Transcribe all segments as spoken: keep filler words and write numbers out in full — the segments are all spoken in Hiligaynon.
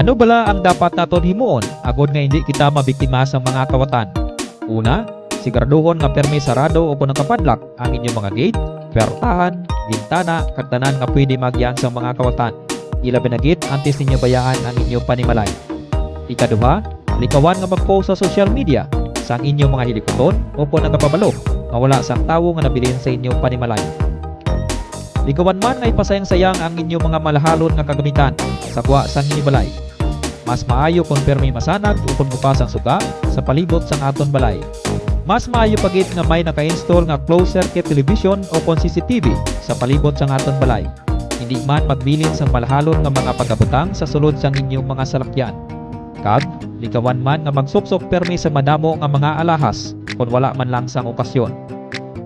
Ano bala ang dapat naton himuon agod nga indi kita mabiktima sang mga kawatan? Una, siguraduhon nga pirme sarado o kon nakapadlock ang inyo mga gate, puwertahan, bintana, kag tanan nga pwede maagian sang mga kawatan, ilabi na gid antes ninyo bayaan ang inyo panimalay. Ikaduha, likawan nga mag-post sa social media sang inyo mga hilikuton o kon nagapabalo nga wala sang tawo nga nabilin sa inyo panimalay. Likawan man nga ipasayang-sayang ang inyo mga malahalon nga kagamitan sa gwa sang inyo balay. Mas maayo kon pirme masanag o kon bukas ang suga sa palibot sang aton balay. Mas maayo pa gid nga may naka-install nga closed-circuit television o kon C C T V sa palibot sang aton balay. Indi man magbilin sang malahalon nga mga pagkabutang sa sulod sang inyong mga salakyan. Kag likawan man nga magsupsop pirme sa madamo nga mga alahas kon wala man lang sang okasyon.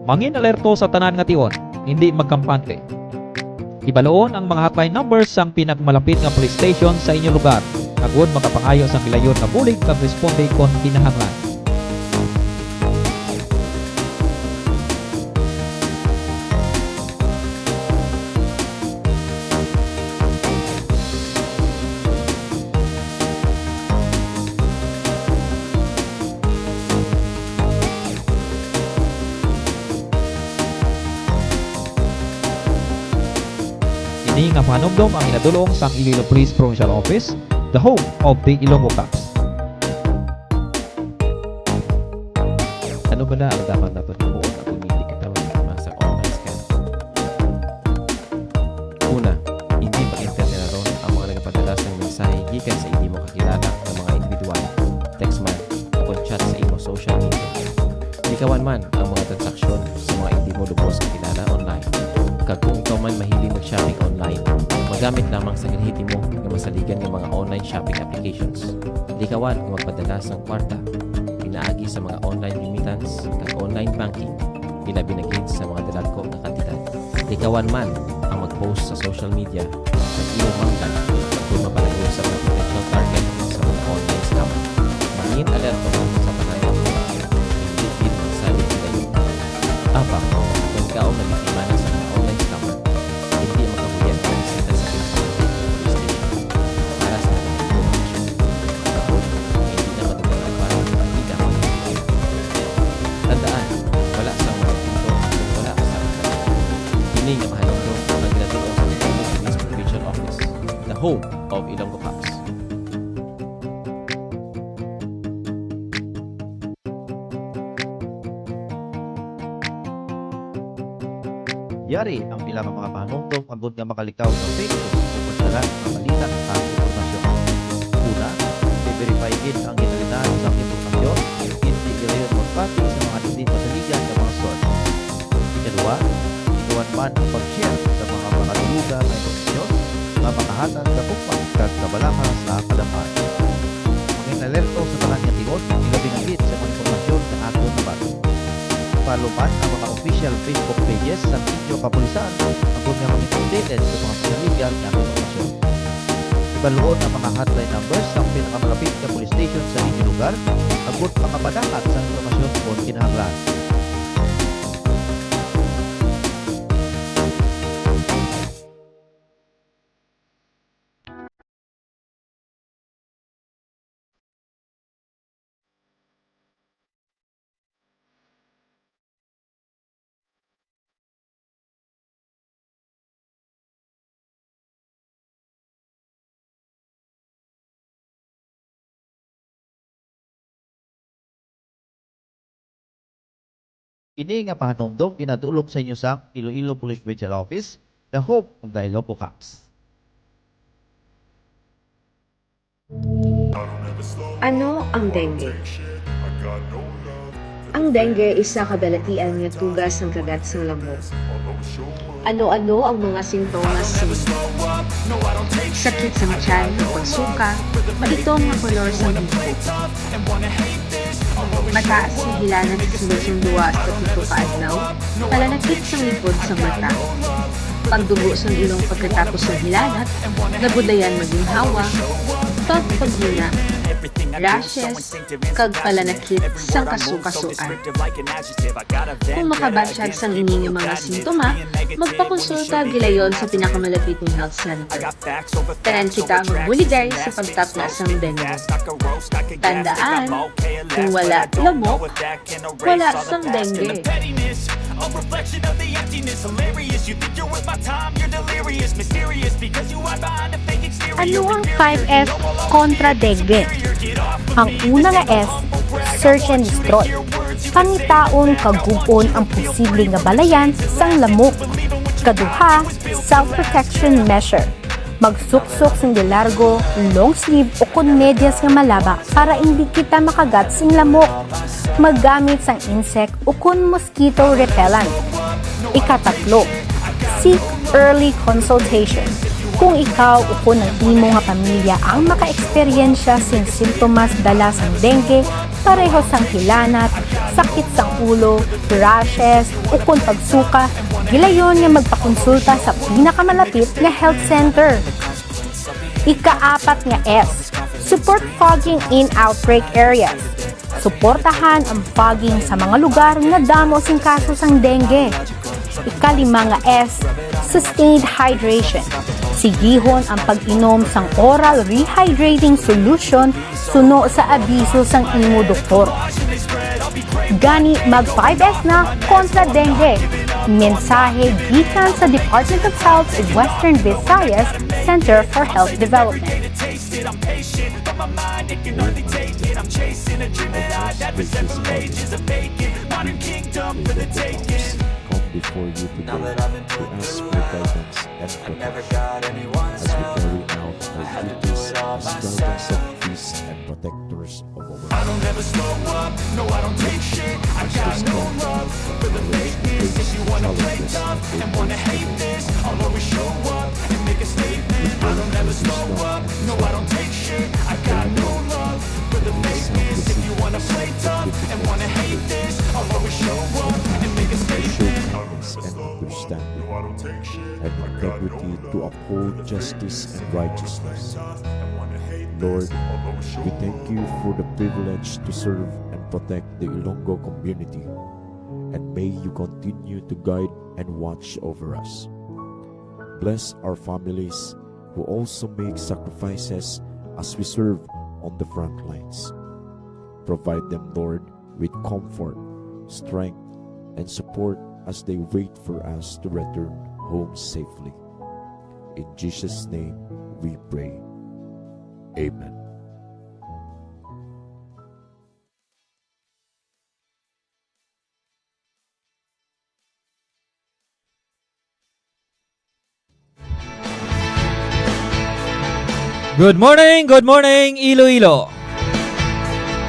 Mangin-alerto sa tanan nga tion, indi magkampante. Hibaluon ang mga hotline numbers sang pinakamalapit nga police station sa inyo lugar, agod makapangayo sang gilayon nga bulig kag responde kon kinahanglan. Ini nga pahanumdom ang ginadul-ong sang Iloilo Police Provincial Office, the home of the Ilonggo Cops. Ano bala ang dapat naton himuon agud nga hindi kita mabiktima sa online scam? Una, hindi pag-entertainon ang mga nagapadala sang mensahe gikan sa hindi mo kakilala nga mga individual, text man, o kon chat sa imo social media. Likawan man ang mga transaksyon sa mga hindi mo lubos kakilala online. Kag kung ikaw man mahilig mag-shopping online, magamit lamang sa lehitimo nga masaligan nga mga online shopping applications. Likawan nga magpadala sang kwarta pinaagi sa mga online remittance kag online banking, ilabi na gid sa mga dalagko nga kantidad. Likawan man ang mag-post sa social media sa imo manggad tungkol mapalayo sa mga potential target sa mga online scammer. Mangin-alerto sa tanan nga mga hindi gid magsalig sila yun. Apang, kung ikaw nabiktima na sa mga online scammer, hindi makahuyan ang bisita sa Police Station para sa mga aksyon. Tapos, hindi na matutunan pa ang ikaw ang video. Tandaan, wala sang mga punto kung wala ka sa pagkatao. Kini nga pahanumdom ang ginatulong sa Ilonggo Police Provincial Office, the home of Ilonggo Cops. Yari ang pila ka mga pahanumdom agud nga makalikaw sa fake news o kon sala nga balita kag impormasyon. Una, i-verify gid ang ginalinahan sang impormasyon, indi gilayon magpati sa mga indi masaligan nga mga source. Ikaduha, likawan man ang pag-share sa mga makadulugan nga impormasyon nga makahatag kakumpay kag kabalaka sa kadam-an. Mangin-alerto sa tanan nga tion, ilabi na gid sa mga impormasyon nga aton nabati. Follow man ang mga official Facebook pages sang inyo kapulisan agud nga mangin-updated sa mga masaligan nga impormasyon. Hibaluon ang mga hotline numbers sang pinakamalapit nga police station sa inyo lugar agud makapadala sang impormasyon kon kinahanglan. Ini nga pahanumdom ginadul-ong sa inyo sang Iloilo Police Provincial Office, the home of the Ilonggo Cops. Ano ang dengue? Ang dengue isa ka balatian nga tuga sang kagat sang lamok. Ano-ano ang mga sintomas sini? Sakit sang tiyan, pagsuka, maitom nga kolor sang hiko. Mataas nga hilanat sa sulod sang duha sa pito ka adlaw, palalakip sang likod sang mata. Pagdugo sang ilong pagkatapos sang hilanat, nabudlayan maginhawa, kag paghina. rashes, kag palanakit sang kasukasuan. Kung makabatyag sang ini nga mga sintoma, magpakonsulta gilayon sa pinakamalapit nga health center. Tanan kita magbuligay sa pagtapna sang dengue. Tandaan, kung wala lamok, wala sang dengue. A reflection of the emptiness, hilarious. You think you're worth my time, you're delirious, mysterious, because you hide behind a fake exterior. Ano ang five S kontra dengue? Ang una nga S, search and destroy. Pangitaon kag gub-on ang posible nga balayan sang lamok. Kaduha, self-protection measure. Magsuksok sing de largo, long sleeve, o kon medyas nga malaba para indi kita makagat sing lamok. Maggamit sang insect o kon mosquito repellent. Ikatatlo, seek early consultation. Kung ikaw o kon ang imo nga pamilya ang makaeksperyensya sing simptomas dala sang dengue, pareho sang hilanat, sakit sang ulo, rashes, o kon pagsuka, gilayon nga magpakonsulta sa pinakamalapit nga health center. Ikaapat nga S, support fogging in outbreak areas. Suportahan ang fogging sa mga lugar nga damo sing kaso sang dengue. Ikalima nga S, sustained hydration. Sigihon ang pag-inom sang oral rehydrating solution suno sa abiso sang imo doktor. Gani, mag five S na kontra dengue. Mensahe gikan sa Department of Health ug Western Visayas Center for Health Development. Come before you today to ask for guidance and protection as we carry out our duties as guardians of peace and protectors of our I don't ever slow up, no, I don't take shit. I got no love for the fakeness. If you wanna play tough and wanna hate this, I'll always show up and make a statement. I don't ever slow up, no, I don't take shit. I got no love for the fakeness. If you wanna play tough and wanna hate this, I'll always show up and make a statement. Kindness and understanding and integrity to uphold justice and righteousness. Lord, we thank you for the privilege to serve and protect the Ilonggo community, and may you continue to guide and watch over us. Bless our families who also make sacrifices as we serve on the front lines. Provide them, Lord, with comfort, strength, and support as they wait for us to return home safely. In Jesus' name we pray. Amen. Good morning, good morning, Iloilo.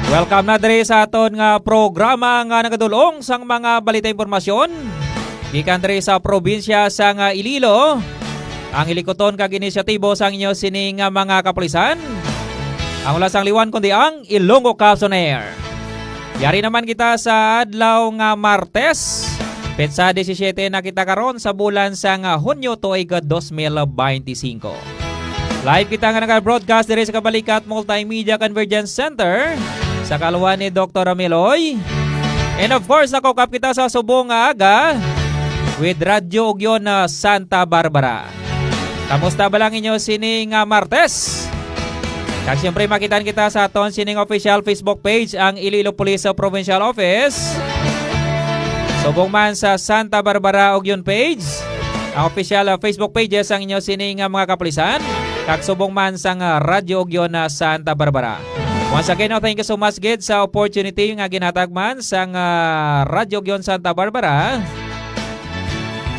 Welcome na diri sa aton nga programa nga nagadul-ong sang mga balita, impormasyon gikan diri sa probinsya sang Iloilo. Ang hilikuton kag inisyatibo sang inyo sini nga mga kapulisan, ang wala sang liwan kundi ang Ilonggo Cops on Air. Yari naman kita sa adlaw nga Martes, petsa disisiete na kita karon sa bulan sang Hunyo tuig dos mil beinti singko. Live kita nga naga-broadcast diri sa Kabalikat Multimedia Convergence Center sa kaluan ni Doktor Meloy. And of course, naka-hook up kita sa subong nga aga with Radyo Ugyon na Santa Barbara. Kamusta bala ang inyo sini nga Martes? Kag siyempre, makitaan kita sa aton sining official Facebook page, ang Iloilo Police Provincial Office. Subong man sa Santa Barbara Ugyon page, ang official, uh, Facebook pages ang inyo sini nga mga kapulisan, kag subong man sang, uh, Radyo Ugyon na Santa Barbara. Once again, no, thank you so much gid sa opportunity nga ginhatag man sang, uh, Radyo Ugyon Santa Barbara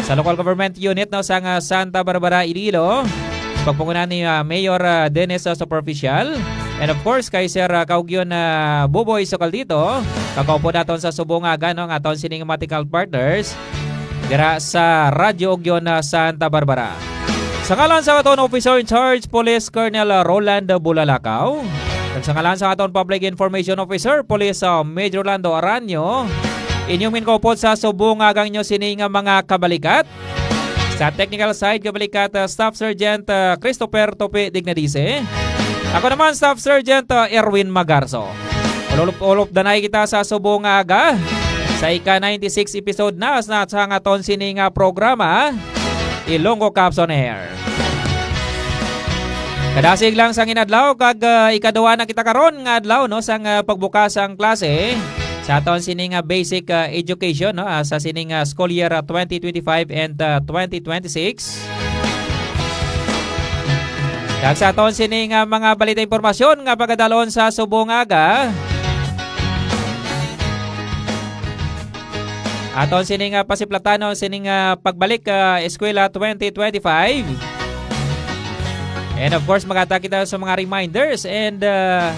sa local government unit, no, sang, uh, Santa Barbara, Iloilo. Pagpanguna ni, uh, Mayor, uh, Dennis, uh, Superficial. And of course, kay Sir, uh, Kaugyon, uh, Buboy Socaldito. Kakaupo naton sa subong nga aga, no, nga aton sining medical partners dira sa Radyo Ugyon, uh, Santa Barbara. Sa ngalan sa aton Officer in Charge, Police Colonel, uh, Roland Bulalakaw, kag sa ngalan sa aton Public Information Officer, Police, uh, Major Lando Aranyo, inyong minkupot sa subong nga agang nyo sini nga mga kabalikat. Sa technical side, kabalikat, uh, Staff Sergeant, uh, Christopher Tope Dignadise. Ako naman, Staff Sergeant, uh, Erwin Magarzo. Ulop-ulop danay kita sa subong nga aga. Sa ika ninety-six episode na sa, sa aton sini nga programa, Ilonggo Caps on Air. Kadasig lang sang inadlaw kag, uh, ikaduha na kita karon nga adlaw, no, sang, uh, pagbukas sang klase sa aton sini nga basic, uh, education, no, uh, sa sini nga school year, uh, twenty twenty-five and, uh, twenty twenty-six. Kag sa aton sini nga mga balita impormasyon nga pagadalon sa subong nga aga, aton sini nga pasiplatanon sini nga pagbalik, ah, eskwela twenty twenty-five. And of course, magata kita sa mga reminders and, ah,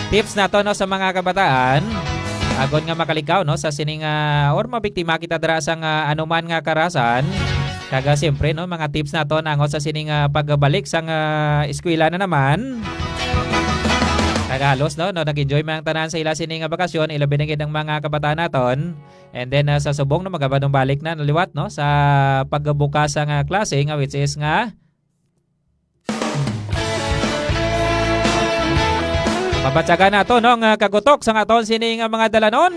tips nato, no, sa mga kabataan. Agod nga makalikaw, no, sa sini nga or mabiktima kita dira sang, ah, anuman nga karasan. Kag, ah, siyempre, no, mga tips naton angot sa sini nga pagbalik sang, ah, eskwela na naman. Kag halos, no, no, nag-enjoy man ang tanan sa ila sini nga bakasyon, ilabi na gid ang mga kabataan naton. And then, ah, sa subong, no, magabanumbalik na liwat, no, sa pagbukas sang, ah, klase nga, which is nga, mabatyagan nato, no, nga kagutok sa aton sini nga mga dalanon.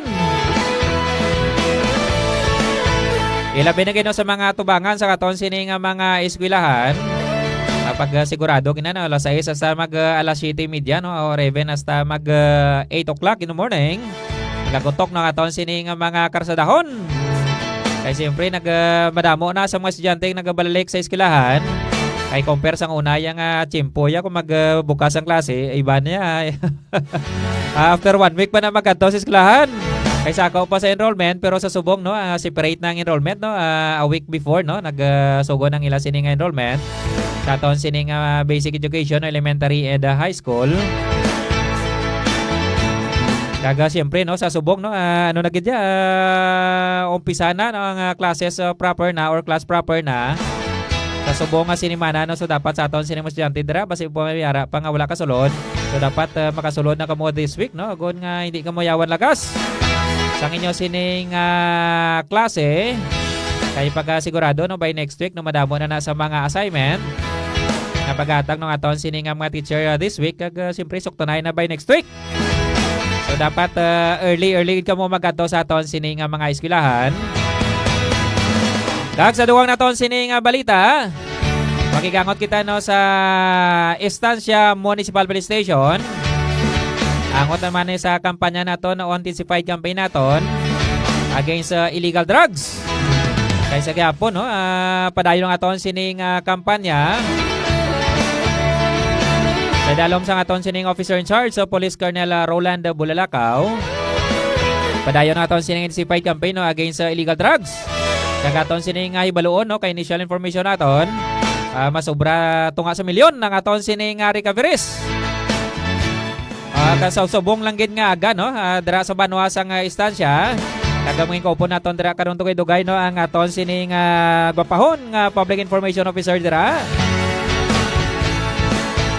Ilabi na gid, no, sa mga tubangan sa aton sini nga mga eskwelahan. Ah, pag, ah, sigurado gid na, no, alas sais hasta mag, ah, alas siyete y media, no, or even hasta mag, ah, eight o'clock in the morning. Nagagutok na aton sini nga mga karsadahon. Kay siyempre, nag, ah, madamo na sa mga estudyante nga nagabalalik sa eskwelahan. Kay compare sang una, ya nga tiyempo, ya, kung mag, ah, bukas ang klase, iba niya. After one week pa na magkadto sa eskwelahan. Kay sako pa sa enrollment, pero sa subong, no, ah, separate na ang enrollment, no, ah, a week before, no, nag, ah, sugo ng ila sini nga enrollment sa aton sini nga basic education, elementary and, ah, high school. Kaga, siyempre, no, sa subong, no, ah, ano na gid ya, ah, umpisa na, no, ang, ah, classes, ah, proper na or class proper na. Sa subong nga sinimana, no, so dapat sa aton sini mga estudyante dira, basi po may ara pa nga wala kasulod. So dapat, ah, makasulod na kamo this week, no, agod nga hindi kamo yawan lagas sang inyo sining, ah, klase. Kay pagkasigurado, no, by next week, no, madamo na na sa mga assignment nga paghatag ng aton sini nga mga teacher, ah, this week, kag, ah, siyempre, suktanay na by next week. So, dapat, ah, early, early gid kamo magkadto sa aton sini nga mga eskwelahan. Kag sa duwang naton sini nga balita, makigangot kita, no, sa Estancia Municipal Police Station. Angot naman ni sa kampanya naton, no, intensified campaign naton against sa illegal drugs. Kay sa gihapon, no, ah, padayon ang aton sining, ah, kampanya. Sa dalom sang aton sining officer in charge, so Police Colonel, ah, Roland Bulalakaw. Padayon ang aton sining intensified campaign, no, against sa illegal drugs. Kag aton sining, ah, hibaluon, no, kay initial information naton, ah, masobra tunga sa milyon ang aton sining, ah, recoveries. Ah, kasubong lang gid nga aga, no? Ah, dira sa banwa sang, ah, Estancia. Kag ang mga kaupod naton dira karon dugay-dugay, no, ang aton sining, ah, gwapahon nga public information officer dira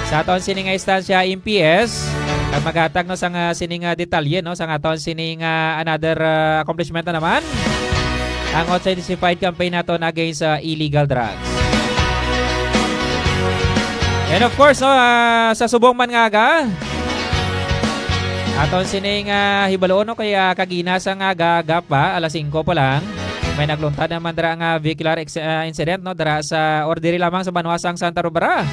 sa aton sining, ah, Estancia M P S. Kag maghatag, no, sang, ah, sining, ah, detalye, no, sang aton sining, ah, another, ah, accomplishment na naman. Ang intensified campaign naton against sa illegal drugs. And of course, no, ah, sa subong man nga aga, aton sining, ah, hibaluon, no, kay, ah, kagina sang aga, aga pa, alas singko pa lang, may nagluntad naman dira nga vehicular ex-, ah, incident, no, dira sa, or diri lamang sa banwa sang Santa Barbara.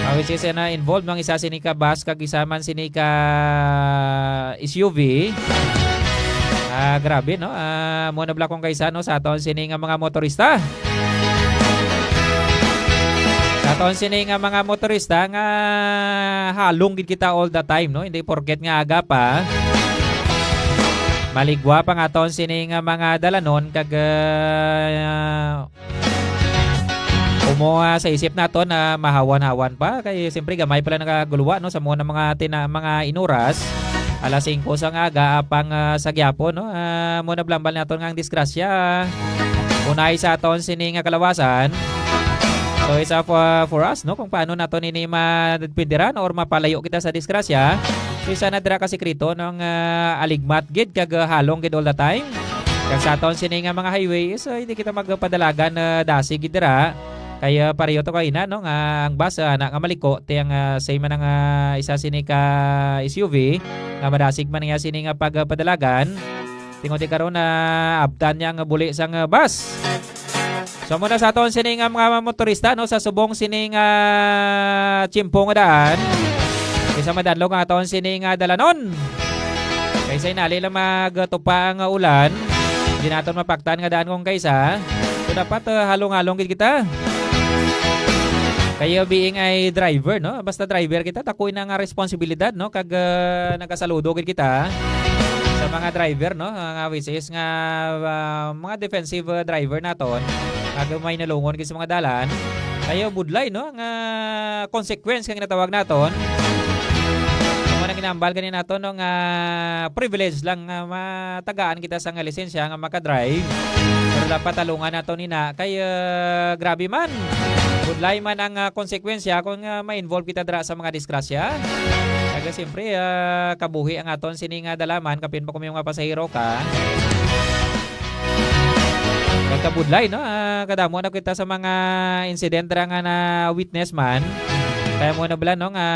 Ah, which is, ah, na involved ang isa sini ka bus kag isa man sini ka S U V. Ah, grabe, no? Ah, mo na bala kung kaisa, no, sa aton sini nga mga motorista. Sa aton sini nga mga motorista nga halong gid kita all the time, no? Hindi porket nga aga pa. Maligwa pa nga aton sini nga mga dalanon kag, ah, Kumuha sa isip naton na mahawan-hawan pa, kay siyempre gamay pala nagaguluwa, no, sa mga, mga tina-, mga inuras, alas singko sa nga aga, apang, ah, sa gyapon, no, ah, mo na blambal naton nga ang disgrasya. Unay sa aton sini nga kalawasan. So, isa for, for us, no, kung paano naton ini madpindiran or mapalayo kita sa disgrasya. So, isa na dira ka sikreto, no, nga aligmat gid kag, ah, halong gid all the time. Kag sa aton sini nga mga highway is, ah, hindi kita magpadalagan na dasig gid dira. Kay, ah, pareho to kaina, no, nga ang bus, ah, na nga maliko, ti ang, ah, same man ang, ah, isa sini ka S U V, nga madasig man niya sini nga pagpadalagan. Tingog ti karon na abtan niya ang buli sang, ah, bus. So, muna sa aton sini nga mga motorista, no, sa subong sini nga tiyempo nga daan. Kaysa madadlog ang aton sini nga dalanon. Kaysa inali lang magtupa ang ulan, di naton mapaktan nga daan kung kaysa. So, dapat, ah, halong-halong gid kita. Kaya being a driver, no? Basta driver kita, dako na nga responsibilidad, no? Kag, ah, nagasaludo gid kita sa mga driver, no? Nga which is nga, ah, mga defensive, ah, driver naton, kag may nalungon gid sa mga dalan. Kaya budlay, no? Nga consequence nga ginatawag naton. Ang mga ginambal gani naton, no, nga privilege lang nga matagaan kita sa nga lisensya nga makadrive. Pero dapat talungan naton ina kay, ah, grabe man. Budlay man ang, ah, konsekwensya kung, ah, ma-involve kita dira sa mga disgrasya. Kag siyempre, ah, kabuhi ang aton sini nga dalaman, kapin pa kung may mga pasahero ka. Kag kabudlay, no? Ah, kadamo na kita sa mga incident dira nga na-witness man. Kaya mo na bala, no, nga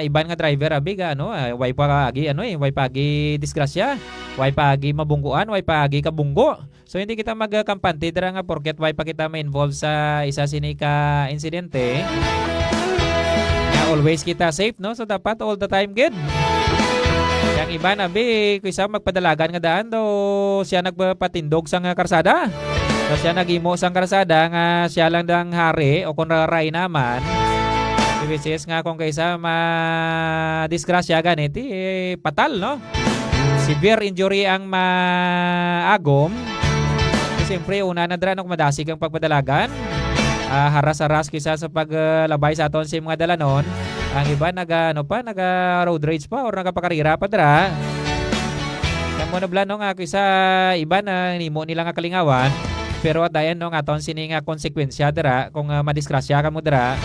iban nga driver, abi, ga, ano, ah, way pa agi, ano, eh, way pa agi disgrasya, way pa agi mabungguan, way pa agi kabunggo. So, hindi kita magkampante dira nga porket way pa kita ma-involve sa isa sini ka insidente. Nga always kita safe, no? So, dapat all the time gid. Yang iba, nabi, kung isa magpadalagan nga daan, daw siya nagpatindog sang karsada. Daw siya nagimo sang karsada nga siya lang dang hari o kung raray naman. Which is nga kung kaisa madisgrasya gani, ti, eh, patal, no? Severe injury ang maagom. Siyempre, una na dira, no, madasig ang pagpadalagan. Ah, haras-haras kisa sa paglabay sa aton sa mga dalanon. Ang iba naga, ano pa, naga road rage pa or nagapakarira pa dira. Kamo na bala, no, nga kisa iba na nimo nila nga kalingawan. Pero at the end, no, nga aton sini nga konsekwensya dira kung, ah, madisgrasya kamo dira.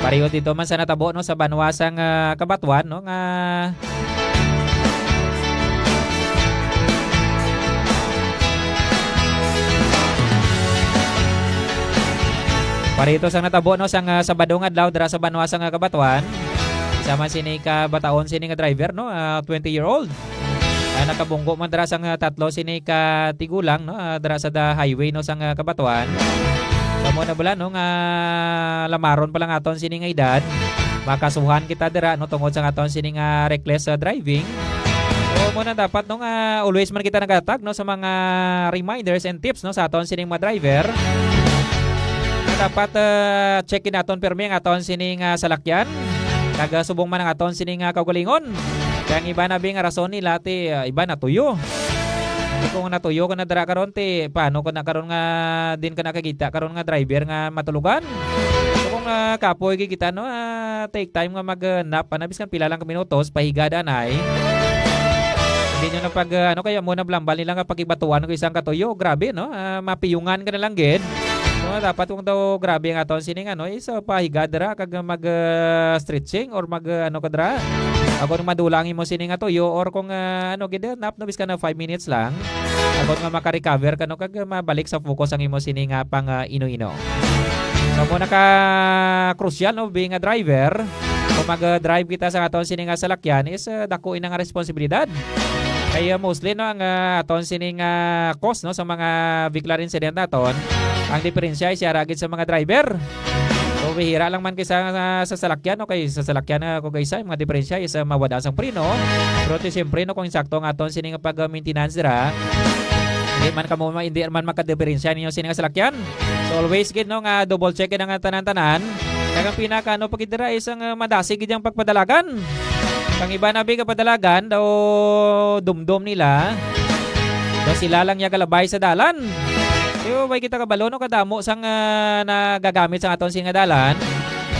Pareho dito man sa natabo, no, sa banwa sang, ah, Kabatuan, no, nga Parito sang natabo, no, sang, ah, Sabado nga adlaw dira sa banwa sang, ah, Kabatuan. Isa man sini ka bataon sini nga driver, no, ah, twenty-year-old. Ah, nakabunggo man dira sang, ah, tatlo sini ka tigulang, no, ah, dira sa da highway, no, sang, ah, Kabatuan. Kamo na bala, no, nga lamaron pa lang aton sini nga edad. Makasuhan kita dira, no, tungod sa aton sini nga reckless, ah, driving. So, mo na dapat, no, nga always man kita nagatag, no, sa mga reminders and tips, no, sa aton sining mga driver. Dapat, ah, check naton pirmi ang aton sining, ah, salakyan. Kag, ah, subong man ang aton sining, ah, kaugalingon. Kaya ang iba na bi nga rason nila, ti, ah, iba natuyo. Kung natuyo ka na dira karon, ti, paano ka na karon nga din ka nakakita karon nga driver nga matulugan? So, kung, ah, kapoy gid kita, no, ah, take time nga mag, ah, nap, ana, biskan pila lang ka minutos, pahiga danay. Hindi nyo na pag, ah, ano, kaya mo na blambal nila nga pagibatuan ko isang katuyo. Grabe, no? Ah, mapiyungan ka na lang gid. So, dapat kung daw grabe ang aton sining, ano, is, ah, pahiga dira kag mag, ah, stretching or mag, ah, ano ka dira. Ako nung madula ang imo sining nga tuyo or kung, ah, ano, gid, nap, no, biskan na five minutes lang. Ako nga makarecover ka, no, kag mabalik sa focus ang imo sining nga pang, ah, ino-ino. So, mo naka crucial, no, being a driver, kung mag-drive kita sa aton sini nga salakyan, is, uh, dako ina nga responsibilidad. Kay, uh, mostly, no, ang, uh, aton sini nga cause, no, sa mga vehicular incident naton, ang diferensya is yara gid sa mga driver. So, bihira lang man kay sa, sa, sa salakyan, no, kay sa salakyan, uh, kung kaysa, yung mga diferensya is, uh, mawad-an sang preno. Pero ti siyempre, no, kung insakto ang aton sini nga pag-maintenance dira, hindi man kamo ma-, hindi man makadiferensya ninyo sini nga salakyan. So, always gid, no, nga double check ang tanan-tanan. Kag ang pinaka, ano, pa gid dira is ang, ah, madasig gid ang pagpadalagan. Kang iba na bi ka padalagan daw dumdom nila. Daw sila lang ya galabay sa dalan. Pero way kita kabalo, no, kadamo sang, ah, nagagamit sa aton sini nga dalan.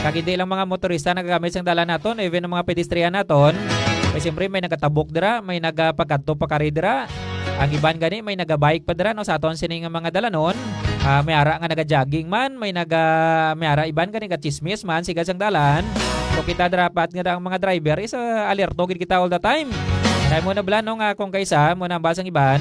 Kag hindi lang mga motorista nagagamit sang dalan naton, even ang mga pedestrian naton. Kay siyempre may nagatabok dira, may nagapagkadto pa kari dira. Ang iban gani may nagabike pa dira, no, sa aton sini nga mga dalanon. Ah, may ara nga naga-jogging man, may naga-, may ara iban gani ka-chismis man, siga sang dalan. So, kita dapat nga ang mga driver is, ah, alerto gid kita all the time. Kaya mo na bala, no, nga kung kaysa, mo na ang basang iban.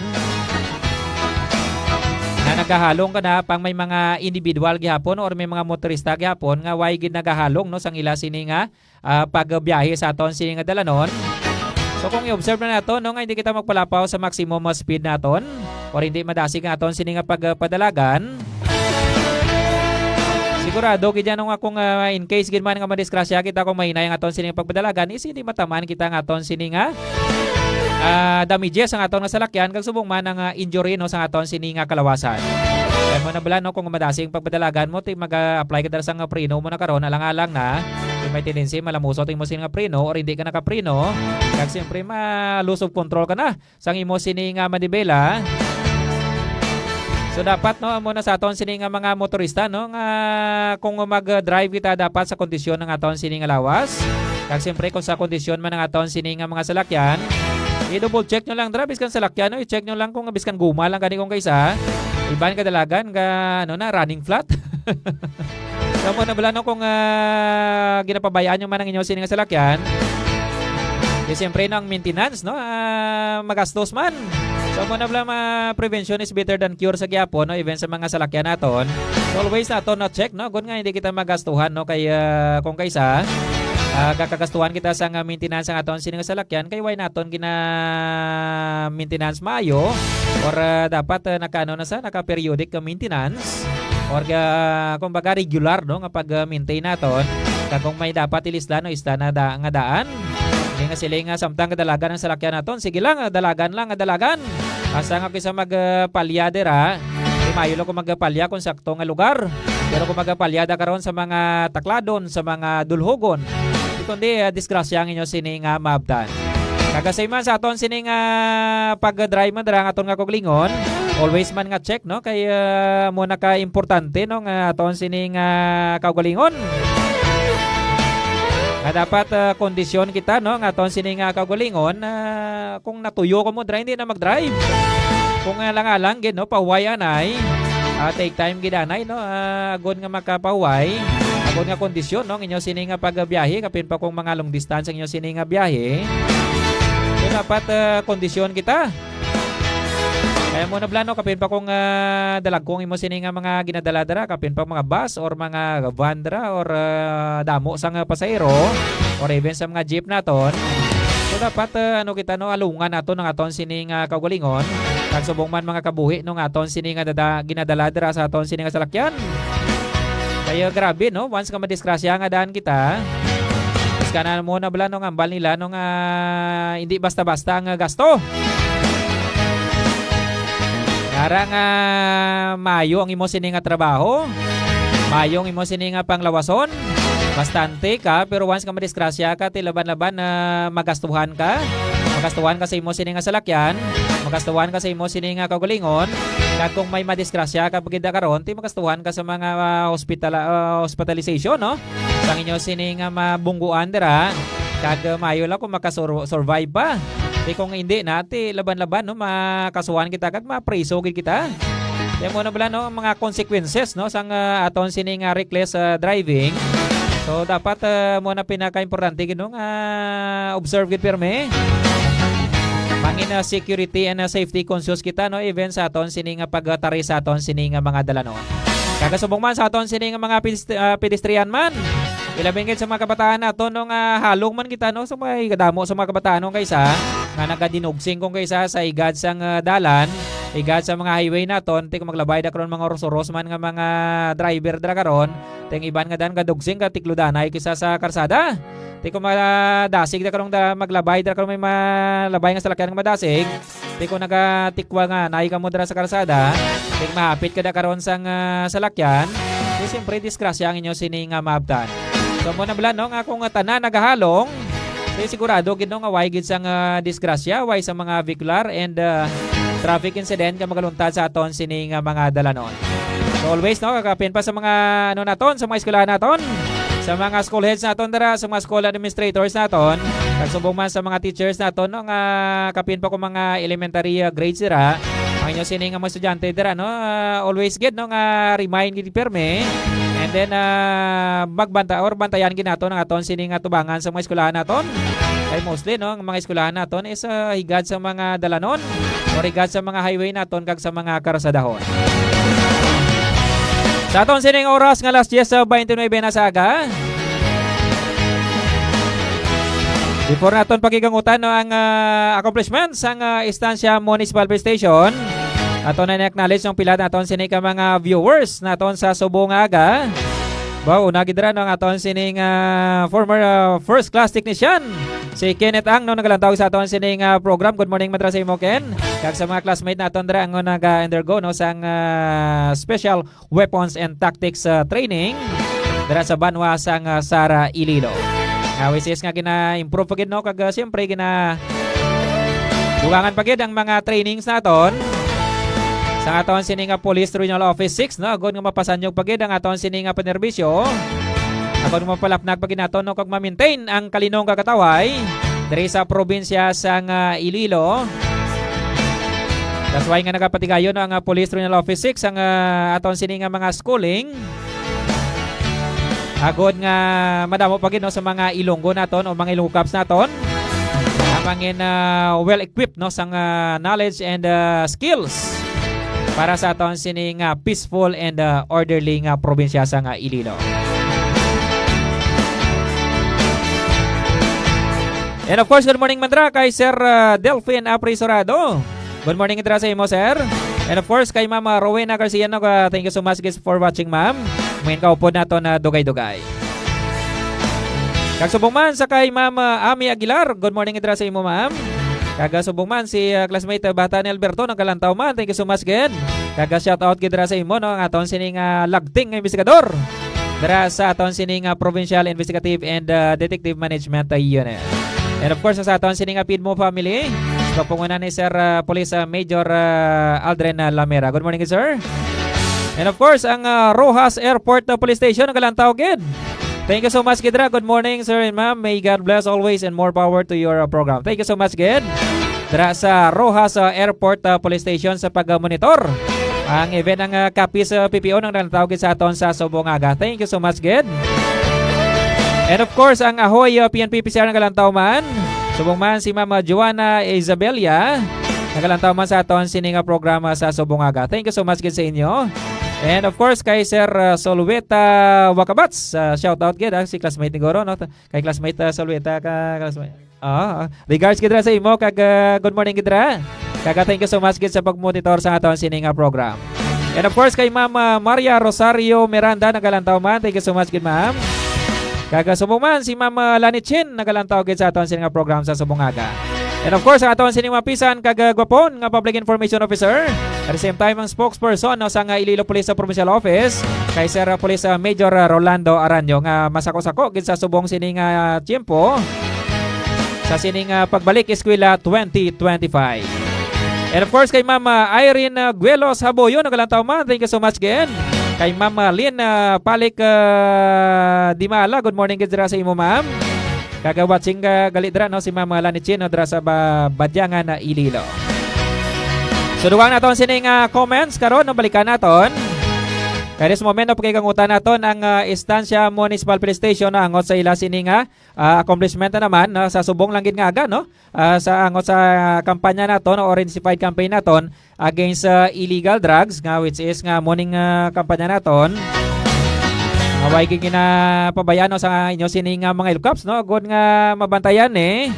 Na nagahalong ka na pang may mga individual gihapon or may mga motorista gihapon nga way gid nagahalong, no, sang ila sini nga, ah, pagbiyahe sa aton sini nga dalanon. So, kung i-observe na nato, no, nga hindi kita magpalapaw sa maximum, ah, speed naton or hindi madasig ang aton sini nga pagpadalagan, sigurado gid yan, no, nga kung, ah, in case gid man nga madisgrasya kita kung mahinay ang aton sini nga pagpadalagan, is hindi matamaan kita nga aton sini nga, ah, damages ang aton nga salakyan kag subong man ang, ah, injury, no, sa aton sini nga kalawasan. Kaya mo na bala, no, kung madasig ang pagpadalagan mo, ti mag-apply ka dala sa nga preno mo na karon, alang-alang na, kung may tendency malamusot imo sini nga preno or hindi ka nakapreno, kag siyempre ma-lose of control ka na sang imo sini nga manibela. So dapat, no, amo na sa aton sini nga mga motorista, no, nga kung mag-drive kita dapat sa kondisyon ng aton sini nga lawas. Kag siyempre kung sa kondisyon man ng aton sini nga mga salakyan, i-double check nyo lang dira, biskan salakyan, no, i-check nyo lang kung biskan guma lang gani kung kaisa. Iban kadalagan nga, ano na, running flat. So, amo na bala, no, kung, ah, ginapabayaan nyo man ang inyo sini nga salakyan, di siyempre, no, ang maintenance, no, ah, magastos man. So, amo na bala, ma-, prevention is better than cure sa gyapon, no, even sa mga salakyan naton. So, always naton na check, no, kung nga hindi kita magastuhan, no, kay, ah, kung kaisa, ah, kakagastuhan kita sa nga maintenance ang aton sini nga salakyan, kay why naton gina-maintenance maayo or, ah, dapat, ah, nakaano na sa, naka-periodic ka maintenance. Or ga, kumbaga, regular, no, nga pag-maintain naton. Kag kung may dapat ilisdan, no, isda na da, nga daan. Hindi nga sila nga samtang kadalagan ang salakyan naton. Sige lang, ah, dalagan lang, ah, dalagan. Asa nga kisa mag, ah, palya dira. Di maayo lang kung magpalya kung sakto nga lugar. Pero kung magpalya da karon sa mga takladon, sa mga dulhogon, di kundi, ah, disgrasya ang inyo sini nga maabtan. Kagasay man sa aton sini nga pag-drive man dira ang aton nga kaugalingon. Always man nga check, no? Kay, ah, mo na ka importante, no, nga aton sini nga kaugalingon. Nga dapat, ah, kondisyon kita, no, nga aton sini nga kaugalingon, ah, kung natuyo ka mo dira, hindi na mag-drive. Kung alang-alang gid, no, pahuway anay. Ah, take time gid anay, no? Ah, agod nga makapahuway, agod nga kondisyon, no, ang inyo sini nga pagbiyahe, kapin pa kung mga long distance ang inyo sini nga biyahe. So, dapat, ah, kondisyon kita. Kaya mo na bala, no, kapin pa kung, ah, dalagkong imo sini nga mga ginadala dira, kapin pa mga bus or mga van dira or, ah, damo sang pasahero or even sa mga jeep naton. So, dapat, ah, ano kita, no, alungan naton ang aton sini nga kaugalingon. Kag subong man mga kabuhi, no, nga aton sini nga dada-, ginadala dira sa aton sini nga salakyan. Kaya grabe, no, once nga madisgrasya nga daan kita, is kana mo na bala, no, nga ambal nila, no, nga hindi basta-basta ang gasto. Yara nga maayo ang imo sini nga trabaho, maayo ang imo sini nga panglawason, bastante ka, pero once nga madisgrasya ka, ti laban-laban na magastuhan ka, magastuhan ka sa imo sini nga salakyan, magastuhan ka sa imo sini nga kaugalingon, kag kung may madisgrasya ka gid karon, ti magastuhan ka sa mga, ah, hospital, ah, hospitalization, no? Sang inyo sini nga mabungguan dira, kag, ah, maayo lang kung makasur-, survive pa. Di kung hindi na, ti laban-laban, no, makasuhan kita kag mapriso gid kita. Kaya mo na bala, no, ang mga consequences, no, sang, ah, aton sini nga reckless, ah, driving. So, dapat, ah, mo na pinaka-importante gid, no, nga observe gid pirmi. Mangin, ah, security and, ah, safety conscious kita, no, even sa aton sini nga pagtari sa aton sini nga mga dalanon. Kagasubong man sa aton sini nga mga pidist-, ah, pedestrian man. Ilabi gid sa mga kabataan naton, no, nga halong man kita, no, sa mga kadamo sa mga kabataan, no, kaysa nga nagadinugsing kung kaysa sa igad sang, ah, dalan, igad sa mga highway naton, ti kung maglabay da karon mga uros-uros man nga mga driver dira karon, ti ang iban nga dan gadugsing ka tikludanay kaysa sa karsada. Ti kung madasig da karon da, maglabay dira karon may malabay nga salakyan nga madasig. Ti kung nagatikwa nga anay kamo dira sa karsada, ti mahapit ka da karon sang, ah, salakyan, ti siyempre disgrasya ang inyo sini nga maabtan. So, mo na bala, no, nga kung tanan nagahalong, ti sigurado gid, no, nga way gid sang, ah, disgrasya, way sa mga vehicular and, ah, traffic incident nga magaluntad sa aton sini nga mga dalanon. So, always, no, kapin pa sa mga, ano naton, sa mga eskwelahan naton, sa mga school heads naton dira, sa mga school administrators naton, kag subong man sa mga teachers naton, no, nga kapin pa kung mga elementary, ah, grades dira, ang inyo sini nga mga estudyante dira, no, ah, always gid, no, nga remind gid pirmi and Then, ah, magbanta or bantayan gid naton ang aton sini nga tubangan sa mga eskwelahan naton. Kay mostly, no, ang mga eskwelahan naton is, ah, higad sa mga dalanon or higad sa mga highway naton kag sa mga karsadahon. Sa aton sining oras nga alas diyes sa twenty-nine na sa aga. Before naton pakigangutan, no, ang, ah, accomplishments sang, ah, Estancia Municipal Police Station, aton na ni-acknowledge ang pila naton sini ka mga viewers naton sa subong nga aga. Wow, una gid ra, no, ang aton sining, ah, former, ah, first class technician, si Kenneth Ang, no, nagalantaw sa aton sining, ah, program. Good morning man dira sa imo, Ken. Kag sa mga classmate naton dira ang naga-undergo, no, sang, ah, special weapons and tactics, ah, training dira sa banwa sang, ah, Sara, Iloilo. Nga which is nga gina-improve pa gid, no, kag, ah, siyempre gina-, dugangan pa gid ang mga trainings naton sa aton sini nga Police Regional Office six, no, agod nga mapasanyog pa gid ang aton sini nga panerbisyo, agod nga mapalapnag pa gid naton, no, kag ma-maintain ang kalinong kag katawhay diri sa probinsya sang, ah, Iloilo. That's why nga nagapatigayon ang, ah, Police Regional Office six ang, ah, aton sini nga mga schooling. Agod nga madamo pa gid, no, sa mga Ilonggo naton o mga Ilonggo Cops naton ang mangin, ah, well-equipped, no, sa nga knowledge and, ah, skills para sa aton sini nga peaceful and, ah, orderly nga probinsya sa nga Iloilo. And of course, good morning man dira kay Sir, ah, Delphin Aprisorado. Good morning dira sa imo, sir. And of course, kay Ma'am, ah, Rowena Garcia, no, ah, thank you so much, guys, for watching, ma'am. Ngayon kaupod nato na dugay-dugay. Kag subong man sa kay Ma'am, ah, Ami Aguilar, good morning dira sa imo, ma'am. Kag, ah, subong man si, ah, classmate, ah, Bata ni Alberto, nagkalantaw man. Thank you so much, gid. Kag, ah, shout out gid dira sa imo, no, ang aton sining, ah, lagting nga investigador dira sa aton sining, ah, Provincial Investigative and, ah, Detective Management, ah, Unit. And of course, sa aton sining, ah, Pidmo family, sa panguna ni Sir, ah, Police, ah, Major, ah, Aldrin, ah, Lamera. Good morning, sir. And of course, ang, ah, Roxas Airport, ah, Police Station, nagalantaw gid. Thank you so much, gid ra. Good morning, sir and ma'am. May God bless always and more power to your, uh, program. Thank you so much, gid. Dira sa Roxas, uh, Airport, uh, Police Station sa pag-monitor ang event ng, uh, Capiz, uh, P P O nang naglantaw gid sa aton sa subong nga aga. Thank you so much, gid. And of course, ang Ahoy, uh, P N P P C R nagalantaw man. Subong man si Ma'am, uh, Joanna Isabella, nagalantaw man sa aton sini nga programa sa subong nga aga. Thank you so much gid sa inyo. And of course, kay Sir, uh, Solweta Wakabats, uh, shout out gid, ah, si classmate ni Goro, no? Kay classmate, ah, Solweta ka, classmate. Ah, ah. Regards gid ra sa imo, kag, ah, good morning gid ra. Kag, ah, thank you so much gid sa pagmonitor sa aton sini nga program. And of course, kay Ma'am, ah, Maria Rosario Miranda, nagalantaw man. Thank you so much gid, ma'am. Kag, ah, subong man si Ma'am, ah, Lani Chin, nagalantaw gid sa aton sini nga program sa subong nga aga. And of course, ang aton sini mapisan kag, ah, gwapon nga public information officer. At the same time, ang spokesperson, no, sa nga Iloilo Police sa Provincial Office, kay Sir, ah, Police, ah, Major, ah, Rolando Aranyo, nga masako-sako gid sa subong sini nga tiyempo sa sini nga pagbalik eskwela twenty twenty-five. And of course, kay Ma'am, ah, Irene, ah, Guelos Haboyo, nagalantaw man. Thank you so much again. Kay Ma'am, ah, Lynn, ah, Palik, ah, Dimala, good morning gid dira sa imo, ma'am. Kag watching, ah, gali dira, no, si Ma'am, ah, Lani Chin, no, dira sa ba-, Badyangan, ah, Iloilo. So, dugang naton sini nga comments karon, no, balikan naton. Kay this moment, no, pakigangutan naton ang, ah, Estancia Municipal Police Station, no, angot sa ila sini nga, ah, accomplishment na naman, no, sa subong lang gid nga aga, no, ah, sa angot sa kampanya naton, o intensified campaign naton, against sa illegal drugs, nga which is nga morning, ah, kampanya naton. Away gid ginapabayaan, no, sa inyo sini nga mga Ilonggo Cops, no? Good nga mabantayan, eh.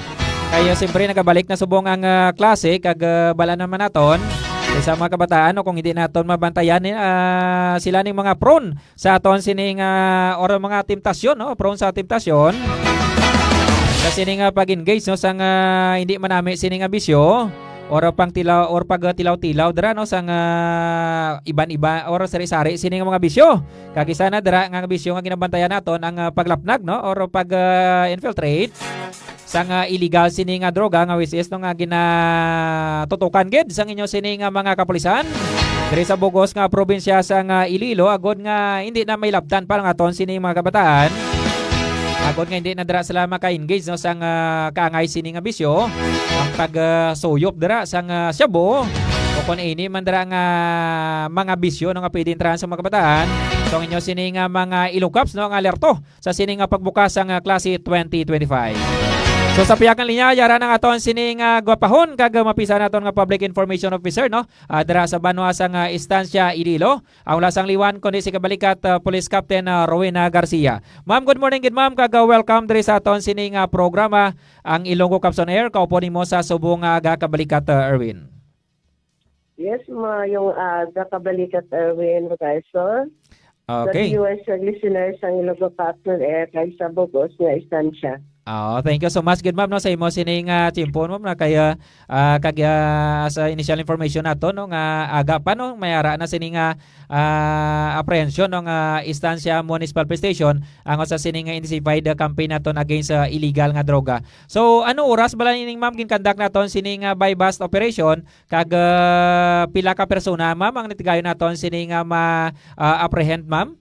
Kaya siyempre nagabalik na subong ang, ah, klase, kag, ah, bala naman naton. Sa mga kabataan, no, kung hindi naton mabantayan, eh, ah, sila ning mga prone sa aton sining, ah, or mga temptasyon, no? Prone sa temptasyon. Sa sining, ah, pag-engage, no, sa nga hindi manami sining, ah, bisyo, or pang tilaw, or pag, ah, tilaw-tilaw dira, no, sa nga iban-iba or sari-sari sining mga bisyo. Kag isa na dira nga bisyo nga ginabantayan naton ang, ah, paglapnag, no, or pag, ah, infiltrate sang, ah, illegal sini nga droga nga which is, no, nga ginatutukan gid sang inyo sini nga mga kapulisan diri sa bugos nga probinsya sang, ah, Iloilo, agod nga hindi na may labtan pa ang aton sini mga kabataan, agod nga hindi na dira sila maka-engage, no, sang, ah, kaangay sini nga bisyo, ang pag, ah, suyop dira sang, ah, shabu. O kung ini man dira nga mga bisyo, no, nga pwede intrahan sa mga kabataan, so ang inyo sini nga mga Ilong Cops, no, nga alerto sa sini nga pagbukas sang, ah, klase twenty twenty-five. So sa pihak nga linya, yara na nga aton sini nga gwapahon kag mapisa naton nga public information officer, no, ah, dira sa banwa sang, ah, Estancia, Iloilo. Ang wala sang liwan kundi si Kabalikat, ah, Police Captain, ah, Rowena Garcia. Ma'am, good morning gid, ma'am, kag, ah, welcome diri sa aton sini nga programa, ang Ilonggo Cops on Air. Kaupo nimo sa subong nga aga, Kabalikat, ah, Erwin. Yes, maayong aga, Kabalikat Erwin Garson. Okay. Sa viewers, sa listeners, ang Ilonggo Cops on Air, kag sa bug-os nga Estancia. Oo, thank you so much gid, ma'am, no, sa imo sining, ah, tiyempo, ma'am, na kaya, ah, kag, ah, sa initial information nato, no, nga aga pa, no, may ara na sini nga, ah, apprehension, no, nga Estancia Municipal Police Station, ang sa sini nga intensified, ah, campaign naton against sa illegal nga droga. So, ano oras bala ining, ma'am, ginkandak naton sini nga buy-bust operation, kag, ah, pila ka persona, ma'am, ang natigayon naton sini nga ma, ah, apprehend, ma'am?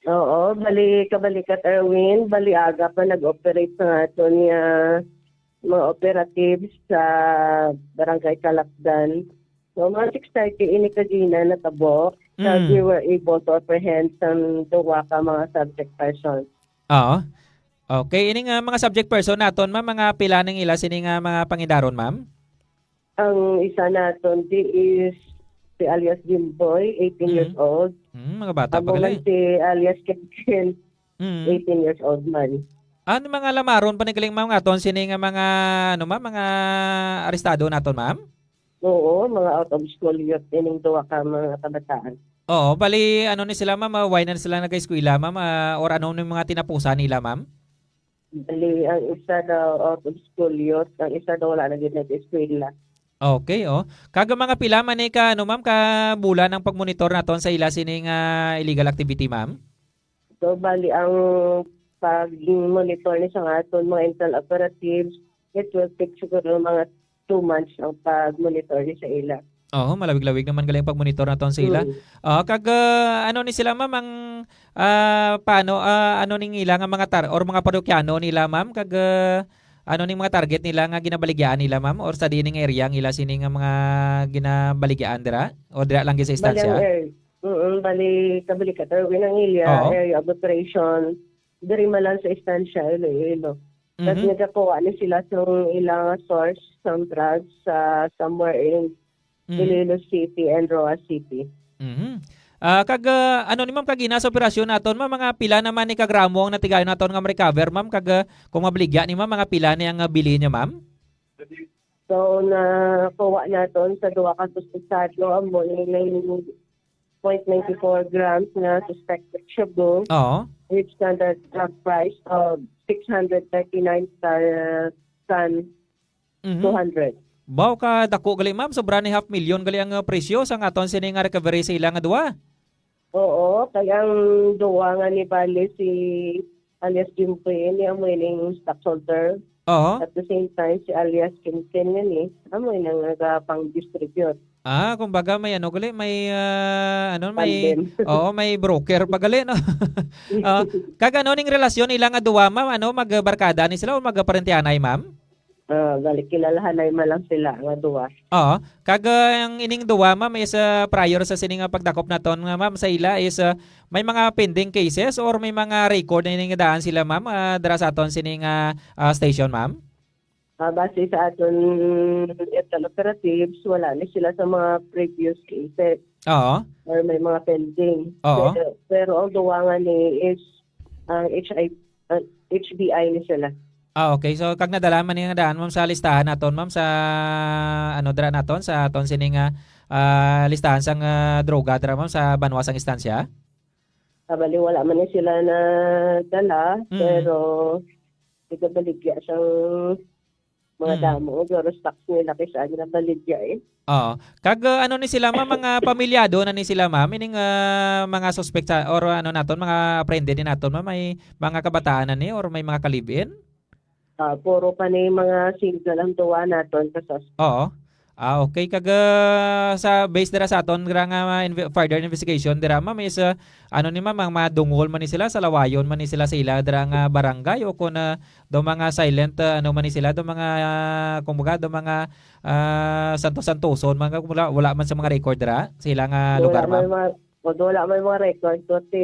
Oo, bali, Kabalikat Erwin, bali aga pa nag-operate sa aton nga mga operatives sa Barangay Calacdan. So, mga six thirty ini kagina natabo, kag Mm. we were able to apprehend sang duha ka mga subject persons. Oo. Okay, ini nga mga subject person naton, ma'am, mga pila ning ila sini nga mga pangindaron, ma'am? Ang isa naton di is si alias Jimboy, eighteen years Mm. old. Mm, mga bata pa Amo man gali. Si alias Kenken, Mm. eighteen years old man. Ano mga lamaron pa ni galing, ma'am, nga aton sini nga mga, ano, ma'am, mga arestado naton, ma'am? Oo, mga out of school youth ining duha ka mga kabataan. Oo, bali, ano ni sila, ma'am, ah, why na sila nag-eskwela, ma'am, ah, or ano ni mga tinapusan nila, ma'am? Bali, ang isa daw out of school youth, ang isa daw wala na gid nag-eskwela. Okay, oh. Kag mga pila man ni ka, ano, ma'am, ka bulan ang pagmonitor naton sa ila sining, ah, illegal activity, ma'am? So, bali, ang pag-monitor ni sa nga aton mga intel operatives, it will take siguro mga two months ang pag-monitor ni sa ila. Oo, malawig-lawig naman gali ang pag-monitor naton sa ila. Mm. Ah, kag, ah, ano ni sila, ma'am, ang, ah, paano, ah, ano ning ila nga mga tar-, or mga parokyano nila, ma'am, kag, ah, ano ning mga target nila nga ginabaligyaan nila, ma'am, or sa dining area ang ila sini nga mga ginabaligyaan dira? O dira lang gid sa Bali ang istansya? Area, mm, bali, Kabalikat, Erwin, ang area, Oo. Area of operation, diri man lang sa istansya, Iloilo. Tapos Mhm. nagakuha ni sila sa ilang source, sa drugs, sa somewhere in Mhm. Iloilo City and Roxas City. Mhm. Ah, kag, ah, ano ni ma'am, kag ina sa operasyon naton, ma'am, mga pila naman ni ka gramo ang natigayon naton nga ma-recover, ma'am, kag, ah, kung mabaligya ni ma'am, mga pila ni ang, ah, bili niya, ma'am? So, nakuha naton sa duha ka suspetsado, amo ni nine point nine four grams nga suspected shabu, Oo. With standard drug price of six hundred thirty-nine thousand Mhm. two hundred. Baw ka dako gali, ma'am, sobra ni half million gali ang, uh, presyo sa aton sini nga recovery sa ila nga duha. Oo, kay ang duha nga ni bali si alias Jimpoy, ni amo ining stockholder. Oo. At the same time, si alias Kinkin nga ni, amo ining nagapang-distribute. Ah, kumbaga may ano gali, may, ah, ano, may, Tandem. Oo, may broker pa gali, no? Ah, kag ano ning relasyon nila nga duha, ma'am? Ano, magbarkada ni sila o magparentehanay, ma'am? Ah, bali, kilalahanay man lang sila nga duha. Oo. Kag, ah, ang ining duha, ma'am, is, ah, prior sa sini nga pagdakop naton nga, ma'am, sa ila is, ah, may mga pending cases or may mga record na ini nga daan sila, ma'am, ah, dira sa aton sini nga, ah, station, ma'am? Ah, base sa aton intel operatives, wala ni sila sa mga previous cases Oo. or may mga pending. Oo. Pero, pero ang duha nga ni is ang H I, ang H B I ni sila. Ah, okay. So, kag nadala man ni nga daan, ma'am, sa listahan naton, ma'am, sa, ano, dira naton, sa aton sini nga, ah, listahan sang, ah, droga dira, ma'am, sa banwa sang istansya? Ah, bali, wala man ni sila nadala, Mm. pero nagabaligya sang mga Mm. damo, pero stocks nila kay saan nila baligya, eh. Oo. Kag, ah, ano ni sila, ma'am, mga pamilyado na ni sila, ma'am? Ining, ah, mga suspect sa, or ano naton, mga apprehended ni naton, ma'am, may mga kabataan na ni or may mga ka-live-in? Ah, puro pa ni mga single ang duwa naton, kasas. Oo. Ah, okay. Kag, ah, sa base dira sa aton dira nga inve-, further investigation dira, ma'am, is, ah, ano ni, ma'am, ang madungol man ni sila, salawayon man ni sila sa ila dira nga barangay, o kon, ah, daw mga silent, ah, ano man ni sila, daw mga, ah, kumbaga, daw mga, ah, santos-santoson, mga wala, wala man sa mga record dira sa ila nga Wala lugar, man ma'am? mga, wala man mga record, kundi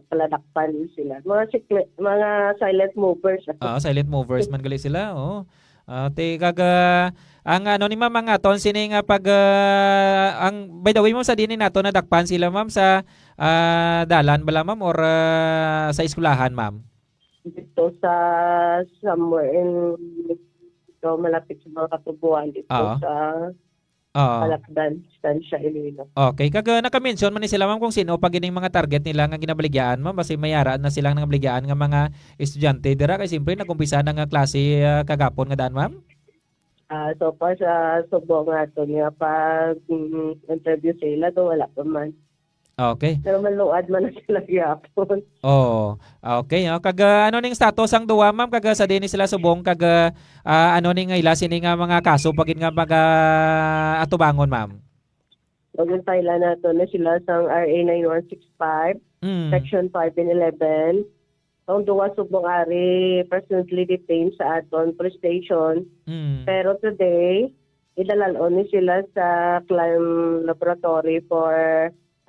paladakpan sila. Mga sikle-, mga silent movers. Oo, silent movers man gali sila, oo. Ah, ti-, kag, ah, ang ano ni ma'am, ang aton sini nga pag, ah, ang, by the way, ma'am, sa dini nato nadakpan sila, ma'am, sa, ah, dalan bala, ma'am, or, ah, sa eskwelahan, ma'am? Dito sa somewhere in, dito malapit sa mga katubuan dito Oo. sa Oo. Palakdan, Estancia, Iloilo. Okay. Kag, ah, naka-mention man ni sila, ma'am, kung sino pa gid ang mga target nila nga ginabaligyaan, ma'am? Basi may ara na silang nabaligyan nga mga estudyante dira kay siyempre nag-umpisa na nga klase, ah, kagapon nga daan, ma'am? Ah, so far sa subong nga aton nga pag, mm, interview sa ila, do wala pa man. Okay. Pero maluad man na sila gyapon. Oo. Okay, oh. Kag, ah, ano ning status sang duwa, ma'am? Kag, ah, sa diin sila subong? Kag, ah, ah, ano ning ila sini nga mga kaso pa gid nga mag, ah, atubangon, ma'am? Pag-file nato na sila sang R A nine one six five, Mm. Section five and eleven. Ang duwa subong ari presently detained sa aton police station. Mm. Pero today, idalal-on ni sila sa crime laboratory for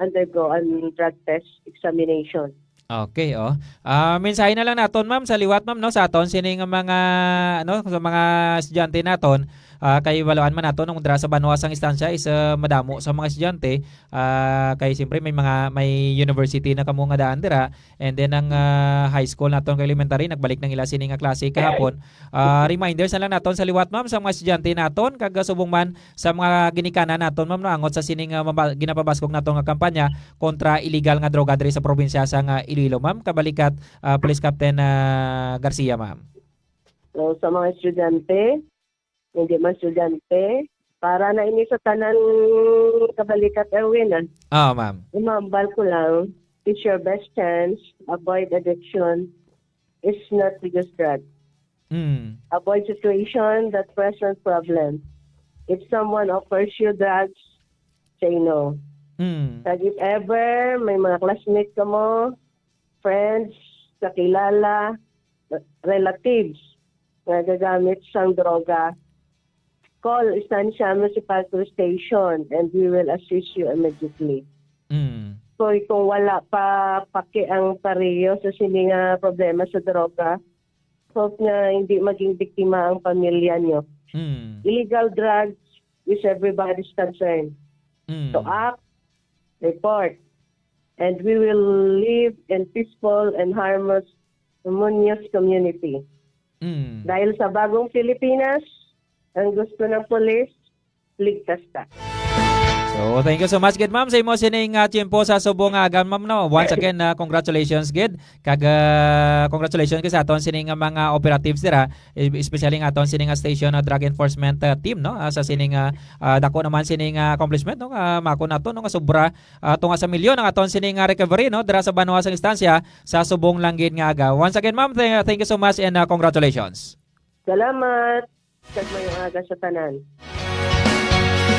undergo an drug test examination. Okay, oh. Ah, mensahe na lang naton, ma'am, sa liwat, ma'am, no, sa aton sini nga mga, ano, sa mga estudyante naton, ah, kay baluan man naton, ang dira sa banwa sang Estancia is, ah, madamo sa mga estudyante, ah, kay siyempre may mga, may university na kamo nga daan dira, and then ang, ah, high school naton kag elementary, nagbalik na ila sini nga klase kahapon. Ah, reminders na lang naton sa liwat, ma'am, sa mga estudyante naton, kag, ah, subong man sa mga ginikanan naton, ma'am, no, angot sa sining, ah, maba-, ginapabaskog naton nga kampanya kontra illegal nga droga diri sa probinsya sang, ah, Iloilo, ma'am. Kabalikat, ah, Police Captain, ah, Garcia, ma'am. So, sa mga estudyante, hindi man estudyante, para na ini sa tanan, Kabalikat Erwin, ah. Oo, ma'am. Umambal ko lang, it's your best chance, avoid addiction, is not to use drugs. Mm. Avoid situation that present problem. If someone offers you drugs, say no. Mm. Kag if ever may mga classmate ka mo, friends, kakilala, relatives nga gagamit sang droga, call Estancia Municipal Police Station and we will assist you immediately. Mm. So, kung wala pa paki ang pareho sa sini nga problema sa droga, hope nga hindi maging biktima ang pamilya nyo. Mm. Illegal drugs is everybody's concern. Mm. So act, report, and we will live in peaceful and harmless, harmonious community. Mm. Dahil sa bagong Pilipinas, ang gusto ng pulis, ligtas ta. So, thank you so much gid, ma'am, sa imo sining, ah, tiyempo sa subong nga aga, ma'am, no? Once again, ah, congratulations gid. Kag, ah, congratulations gid sa aton sining nga mga operatives dira, e-, especially nga aton sining nga station, ah, drug enforcement, ah, team, no? Ah, sa sining, ah, ah, dako naman sining, ah, accomplishment, no? Ah, mako nato, no, nga sobra, ah, tunga sa milyon ang aton sining nga recovery, no? Dira sa banwa sang Estancia sa subong lang gid nga aga. Once again, ma'am, th-, thank you so much and, ah, congratulations. Salamat. Kag mayong aga sa tanan.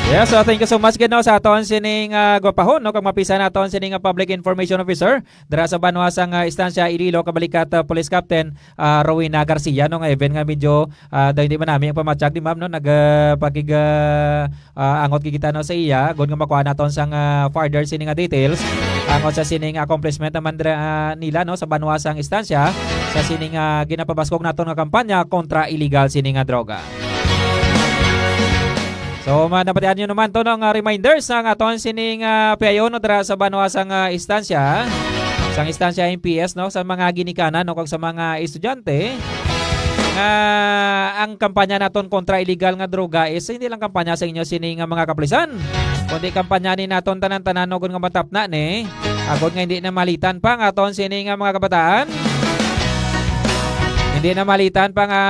Yes, so thank you so much gid, no, sa aton sining, ah, gwapahon, no, kag mapisa na aton sining, ah, public information officer dira sa banwa sang, ah, Estancia, Iloilo, kabalikat, ah, Police Captain, ah, Rowena Garcia, no, nga even nga medyo, ah, daw hindi man nami ang pamatyag ni ma'am, no, nag, ah, pagig, ah, ah, angot gid kita, no, sa iya, agod nga makuha naton sang, ah, further sini nga details angot sa sining accomplishment naman dira, ah, nila, no, sa banwa sang Estancia sa sining, ah, ginapabaskog naton nga kampanya kontra illegal sini nga droga. So, ma-, nabatian nyo naman to, no, nga reminder sa aton sining, ah, P I O, no, dira sa banwa sang, ah, Estancia, sang Estancia M P S, no, sa mga ginikanan, no, kag sa mga estudyante nga ang kampanya naton kontra illegal nga droga is hindi lang kampanya sa inyo sini nga mga kapulisan, kundi kampanya ni naton tanan-tanan, no, agod nga matapna ni, agod nga hindi na malitan pa ang aton sini nga mga kabataan. Hindi na malitan pa nga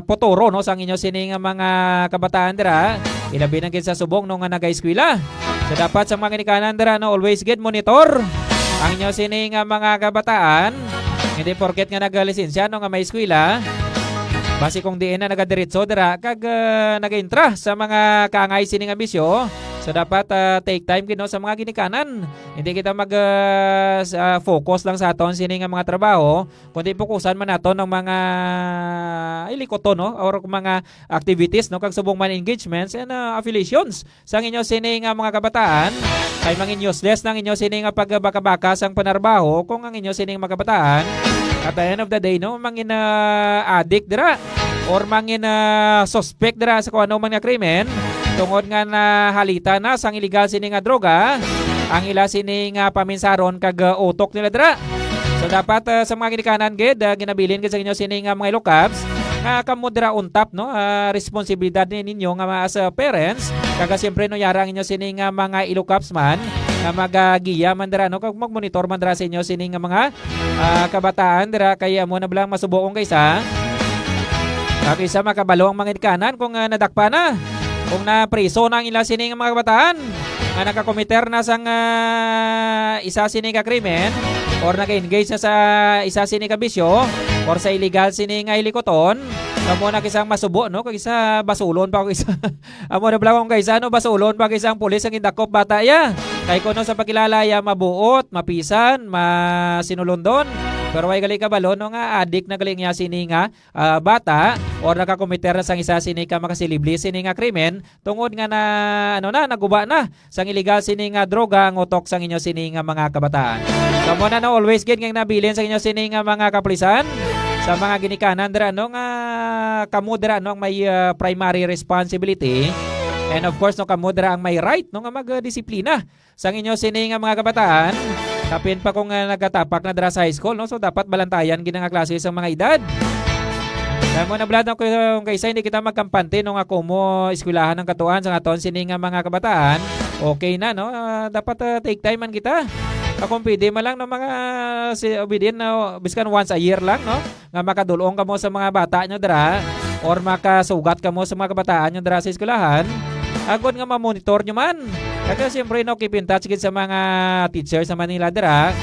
puturo, no, sang inyo sini nga mga kabataan dira. Ilabi na gid sa subong, no, nga nagaeskwela. So, dapat sa mga ginikanan dira, no, always gid monitor ang inyo sini nga mga kabataan. Hindi porket nga nagalisensya, no, nga may eskwela, Basi kung diin na nagadiretso dira kag, ah, nagaintra sa mga kaangay sini nga bisyo, so dapat, ah, take time gid, no, sa mga ginikanan. Hindi kita mag, ah, s-, ah, focus lang sa aton sini nga mga trabaho, kundi fokusan man naton ang mga ilikoton, no, or mga activities, no, kag subong man engagements and, ah, affiliations sang inyo sini nga mga kabataan, kay mangin useless nang inyo sini nga pagbakabaka sang panarbaho kung ang inyo sining mga kabataan, at the end of the day, no, mangin, ah, adik dira or mangin, ah, suspect dira sa kung ano man nga krimen, tungod nga nahalita na sang iligal sini nga droga ang ila sini nga paminsaron kag, ah, utok nila dira. So dapat, ah, sa mga ginikanan gid, ah, ginabilin gid sa inyo sini nga mga ilokabs nga kamo dira on top, no, ah, responsibilidad ni ninyo nga mga as, ah, parents, kag, ah, siyempre, no, yara ang inyo sini nga mga ilokabs man nga magagiya man dira, no, kag magmonitor man dira sa inyo sini nga mga, ah, kabataan dira, kay amo na bala ang masubo kung kaysa kag isa makabalo ang mga ginikanan kung, ah, nadakpa na, kung napriso na ang ila sini nga mga kabataan nga nakakomiter na sang, ah, isa sini ka krimen or nag-engage na sa isa sini ka bisyo or sa illegal sini nga hilikoton, kamo na kisang masubo, no? Kag isa basulon pa, kag isa, amo na bala kung kaysa, no, basulon pa kag isang pulis ang indakop bata iya. Kay kuno sa pagkilala iya, mabuot, mapisan, masinulundon. Pero way gali kabalo, no, nga adik na gali niya sini nga, ah, bata or nakakomiter na sang isa sini ka makasilibli sini nga krimen tungod nga na, ano na, naguba na sang iligal sini nga droga ang utok sang inyo sini nga mga kabataan. Kamo na, no, always gid nga nabilin sa inyo sini nga mga kapulisan, sa mga ginikanan dira, no, nga kamo dira, no, ang may, ah, primary responsibility. And of course, no, kamo dira ang may right, no, nga magdisiplina sang inyo sini nga mga kabataan. Kapin pa kung, ah, nagatapak na dira sa high school, no, so dapat balantayan gid nga klase sa mga edad. Kaya mo na, Vlad, no, kung kaysa hindi kita magkampante, no, nga kumo eskwelahan ang katuan sa aton sini nga mga kabataan, okay na, no? Ah, dapat, ah, take time man kita. Ah, kung pwede man lang, no, mga, si, within, no, biskan once a year lang, no, nga makadulong kamo sa mga bata nyo dira or makasugat kamo sa mga kabataan nyo dira sa eskwelahan, agod nga mamonitor nyo man. Kag siyempre, no, keep in touch gid sa mga teachers sa Manila dira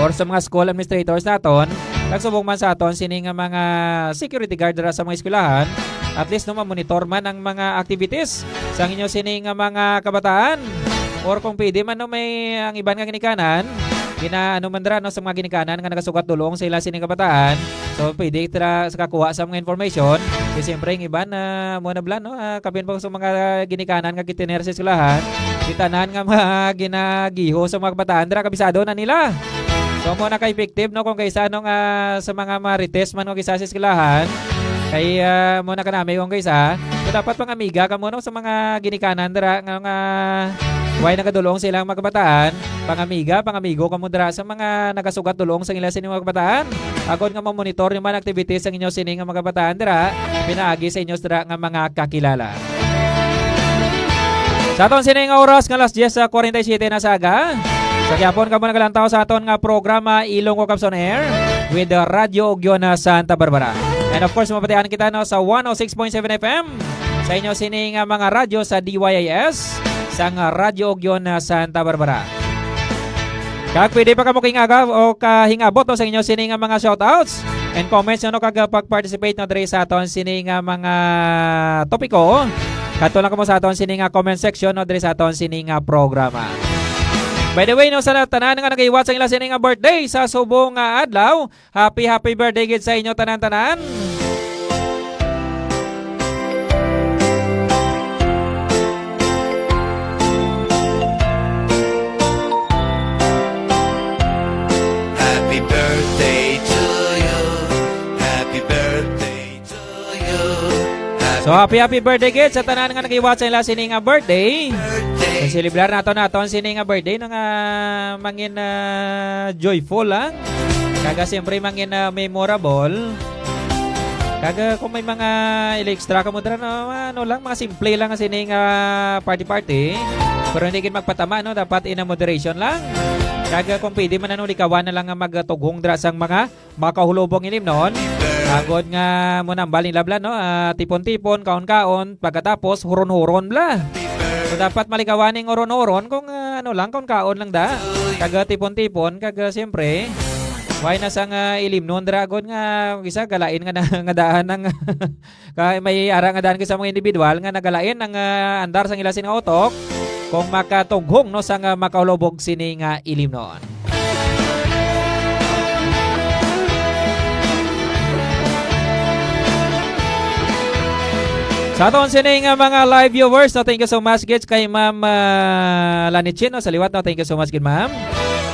or sa mga school administrators naton, kag subong man sa aton sini nga mga security guard dira sa mga eskwelahan, at least, no, mamonitor man ang mga activities sang inyo sini nga mga kabataan. Or kung pwede man, no, may ang iban nga ginikanan, ginaano man dira, no, sa mga ginikanan nga nagasugat dulong sa ila sini kabataan. So, pwede dira sa kakuha sa mga information. Kay siyempre, ang iban, ah, mo na bala, no, ah, kapin po sa mga ginikanan nga gitiner sa eskwelahan, gitanan nga mga ginagiho sa mga kabataan, dira kabisado na nila. So, mo na ka-effective, no, kung kaysa, no, nga sa mga marites man, kung kaysa sa eskwelahan, kay, ah, mo na kanami kung kaysa. So, dapat pang amiga ka mo, no, sa mga ginikanan dira nga, nga way nagadulong sa ilang mga kabataan. Pangamiga, pangamigo ka mo dira sa mga nagasugat dulong sa ila sini mga kabataan. Agod nga mamonitor nyo man activities sang inyo sini nga mga kabataan dira, pinaagi sa inyo dira nga mga kakilala. Sa aton sini nga oras nga alas diyes sa kwarenta y siyete na sa aga, sa gihapon kamo nagalantaw sa aton nga programa Ilonggo Caps on Air with the Radyo Ugyon na Santa Barbara. And of course, mapatian kita, no, sa one oh six point seven F M sa inyo sini nga mga radyo sa D Y I S sang Radyo Ugyon na Santa Barbara. Kag pwede pa kamo kingaga o kahingabot, no, sa inyo sini nga mga shoutouts and comments, no, kag, uh, pag-participate, no, diri sa aton sini nga mga topiko. Kadto lang kamo sa aton sini nga comment section, no, diri sa aton sini nga programa. By the way, no, sa tanan nga nagahiwat sa ila sini nga birthday sa subong nga adlaw, happy, happy birthday gid sa inyo tanan-tanan. Happy birthday to you. Happy birthday to you. So, happy, happy birthday gid sa tanan nga nag-iwat sa ila sini nga birthday. Birthday. Kung selebrar nato naton sini nga birthday, no, nga mangin, ah, joyful lang. Kaga siyempre mangin, ah, memorable. Kaga kung may mga ila extra ka mo dira, no, ano lang, mga simple lang sini nga party-party. Pero hindi gid magpatama, no, dapat in a moderation lang. Kaga kung pwede man, ano, likawan na lang nga magtughong dira sang mga makahulubong ilim noon. Agod nga mo nambal nila bla, no? Ah, tipon-tipon, kaon-kaon, pagkatapos huron-huron bla. So, dapat malikawan ning huron-huron kung, ah, ano lang, kung kaon lang da. Kag, ah, tipon-tipon, kag, ah, siyempre, Why na sang, ah, ilimnon dira, agod nga isa galain nga na-, nga daan ang kay may ara nga daan kay sa mga individual nga nagalain ang, ah, andar sang ila sini nga utok kung makatughong, no, sang, ah, makaulubog sini nga ilimnon. Sa aton sini nga mga live viewers, no, thank you so much, gid, kay Ma'am, ah, Lanichin, no, sa liwat, no, thank you so much, gid, ma'am.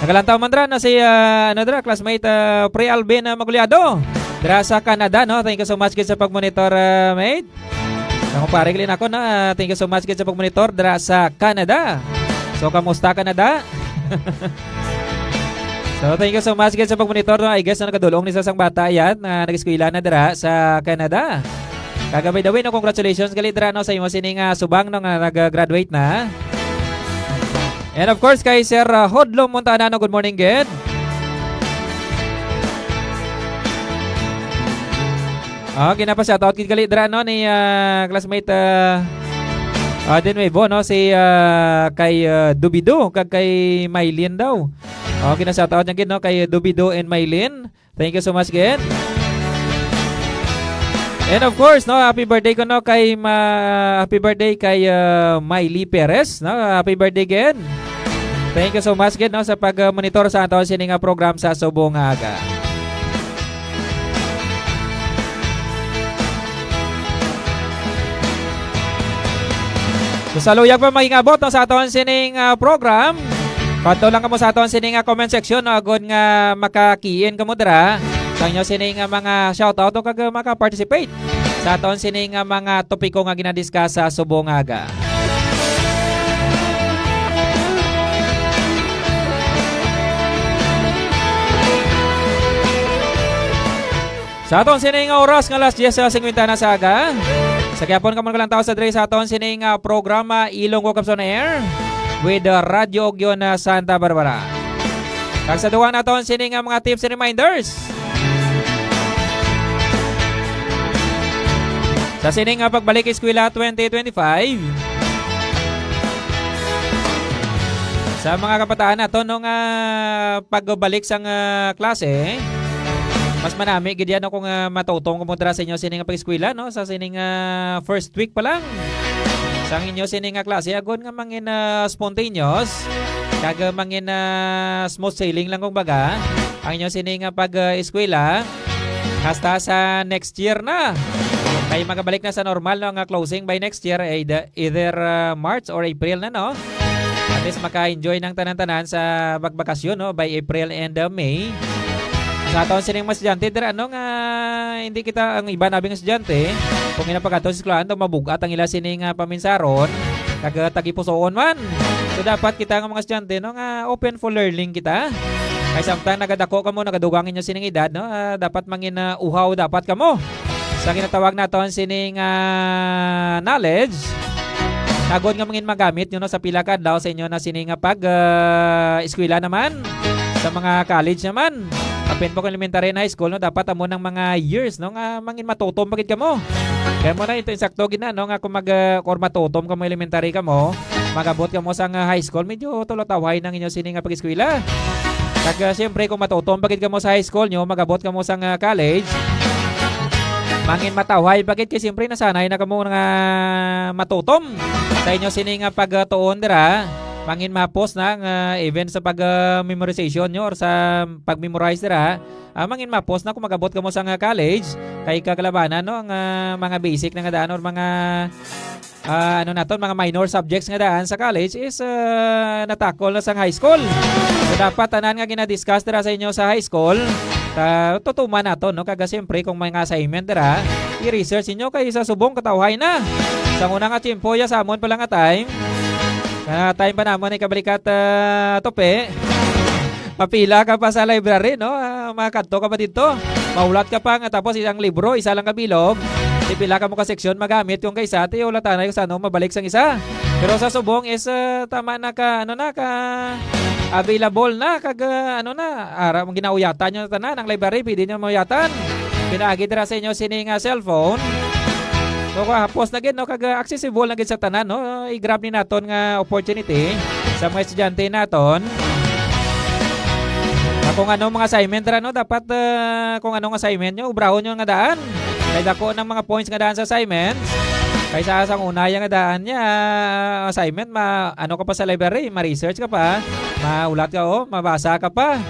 Nagalantaw man dira na si, ah, ano dira, classmate, ah, Pre Alvin, ah, Maguliado. Dira sa Canada, no? Thank you so much, gid, sa pagmonitor, ah, mate. Ang pare, gali na ako, no? Ah, thank you so much, gid, sa pagmonitor dira sa Canada. So, kamusta, Canada? So, thank you so much, gid, sa pagmonitor, no? I guess, na nagadulong ni sa sang bata yan na nag-eskwela na dira sa Canada. Kaga, by the way, no, congratulations gali dira, no, sa imo sining, ah, subang, no, nga nag-graduate na. And of course, kay Sir, ah, Hodlo Montana, no, good morning, gid. Ah, ginapa-shoutout gid gali dira, no, ni, ah, classmate, ah, ah, De Nuevo, no, si, ah, kay, ah, Dubido, kag kay Mylene daw. Oh, gina-shoutout niya gid, no, kay Dubido and Mylene. Thank you so much again. And of course, no, happy birthday ko, no, kay ma-, happy birthday kay, uh, Miley Perez, no? Happy birthday again. Thank you so much again, no, sa pag-monitor sa aton sini nga program sa subong nga aga. So, sa luyag pa maging abot, no, sa aton sining, ah, program, padto lang kamo sa aton sining, ah, comment section, no, agod nga maka-key in kamo dira sa inyo sining, ah, mga shoutout o kag, ah, maka-participate sa aton sining, ah, mga topiko nga ginadiscuss sa subong nga aga. Sa aton sini nga oras nga alas diyes sa singkwenta na sa aga, sa gihapon kamo nagalantaw sa diri sa aton sini nga programa, Ilonggo Comes on Air with, uh, Radyo Ugyon, uh, Santa Barbara. Kag sa duwa naton sini nga mga tips and reminders. Sa sini nga pagbalik eskwela twenty twenty-five, sa mga kabataan naton, no, nga pagbalik sang, ah, klase, mas manami gid yan, no, kung, ah, matutom kamo dira sa inyo sini nga pag-eskwela, no, sa sini nga first week pa lang sang inyo sini nga klase, agod nga mangin, ah, spontaneous kag, ah, mangin, ah, smooth sailing lang, kumbaga, ang inyo sini nga pag, ah, eskwela hasta sa next year na. Kay magabalik na sa normal, no, nga closing by next year, eh, the, either, ah, March or April na, no? At least maka-enjoy ng tanan-tanan sa magbakasyon, no, by April and, uh, May. Sa aton sining mga estudyante dira, no, nga hindi kita, ang iba nabi nga estudyante, kung ginapagaton sa eskwelahan daw, mabugat ang ila sining, ah, paminsaron, kag, uh, tagipusoon man. So, dapat kita nga mga estudyante, no, nga open for learning kita. Kay samtang nagadako kamo, nagadugang inyo sining edad, no, ah, dapat mangin, ah, uhaw dapat kamo sa ginatawag naton sining, ah, knowledge, agod nga mangin magamit nyo, no, sa pila ka adlaw sa inyo na sini nga pag, ah, eskwela naman, sa mga college naman. Apin pa kung elementary and high school, no, dapat amo nang mga years, no, nga mangin matutom pa gid kamo. Kaya mo na ito, insakto gid na, no, nga kung mag, ah, or matutom kamo elementary kamo, magabot kamo sa nga high school, medyo tulotawhay nang inyo sini nga pag-eskwela. Kag, ah, siyempre, kung matutom pa gid kamo sa high school nyo, magabot kamo sa nga college, mangin matawhay pa gid kay siyempre nasanay na kamo nga matutom sa inyo sini nga pagtuon dira. Mangin mahapos na nga even sa pag, ah, memorization nyo or sa pag-memorize dira, ah, mangin mahapos na kung magabot kamo sa nga college, kay kagalabanan, no, ang, ah, mga basic na nga daan or mga ah, ano naton, mga minor subjects nga daan sa college is, ah, natakol na sa high school. So, dapat tanan nga ginadiscuss dira sa inyo sa high school, ta-, tutuman naton, no? Kaga siyempre, kung may nga assignment dira, i-research inyo kay sa subong katawhay na. Sa una nga tiyempo, ya sa amon pala nga time, ah, time pa namon ay kabalikat, ah, tupi. Mapila ka pa sa library, no? Ah, makadto ka pa didto. Mahulat ka pa nga tapos isang libro, isa lang ka bilog. Di pila ka mo ka seksyon magamit kung kaisa, ti hulatan na yung sa ano, mabalik sang isa. Pero sa subong is, ah, tama na ka, ano na, ka available na, kag, ah, ano na, ara, mong ginauyatan nyo na tanan, ang library, pwede nyo mauyatan. Pinaagi dira sa inyo sining, ah, cellphone. So, kung hapos na gid, no, kag, ah, accessible na gid sa tanan, no? I-grab ni naton nga opportunity sa mga estudyante naton. Kung ano mga assignment ra, no, dapat, ah, kung anong assignment nyo, ubrahon nyo nga daan. Kay dako ng mga points nga daan sa assignments. Kaysa sa una nga daan niya, assignment, ma, ano ka pa sa library, ma-research ka pa, maulat ka, oh, mabasa ka pa.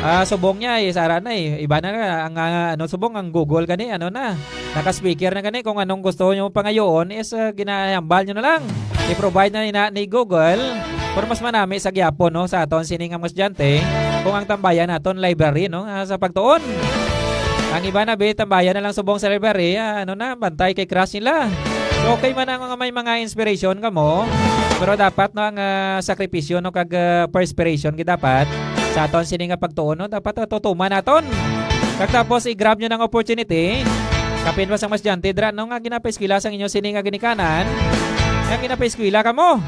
Ah, subong niya, eh, sara na, eh. Iba na nga, ang, ah, ano, subong, ang Google gani, ano na, naka-speaker na gani, kung anong gusto nyo pangayoon is, ah, ginahambal nyo na lang. I-provide na ni, na ni Google, pero mas manami sa gyapon, no, sa aton sini nga mga estudyante, kung ang tambayan naton library, no, ah, sa pagtuon. Ang iba na, be, tambayan na lang subong sa library, ah, ano na, bantay kay crush nila. So, okay man ang nga may mga inspiration ka mo, pero dapat, no, ang, ah, sakripisyo, no, kag, ah, perspiration gid dapat sa aton sini nga pagtuon, no, dapat, ah, tutuman naton. Kag tapos, i-grab nyo ng opportunity. Kapin pa sa mga estudyante, dra, no, nga ginapaeskwela sa inyo sini nga ginikanan, nga ginapaeskwela ka mo.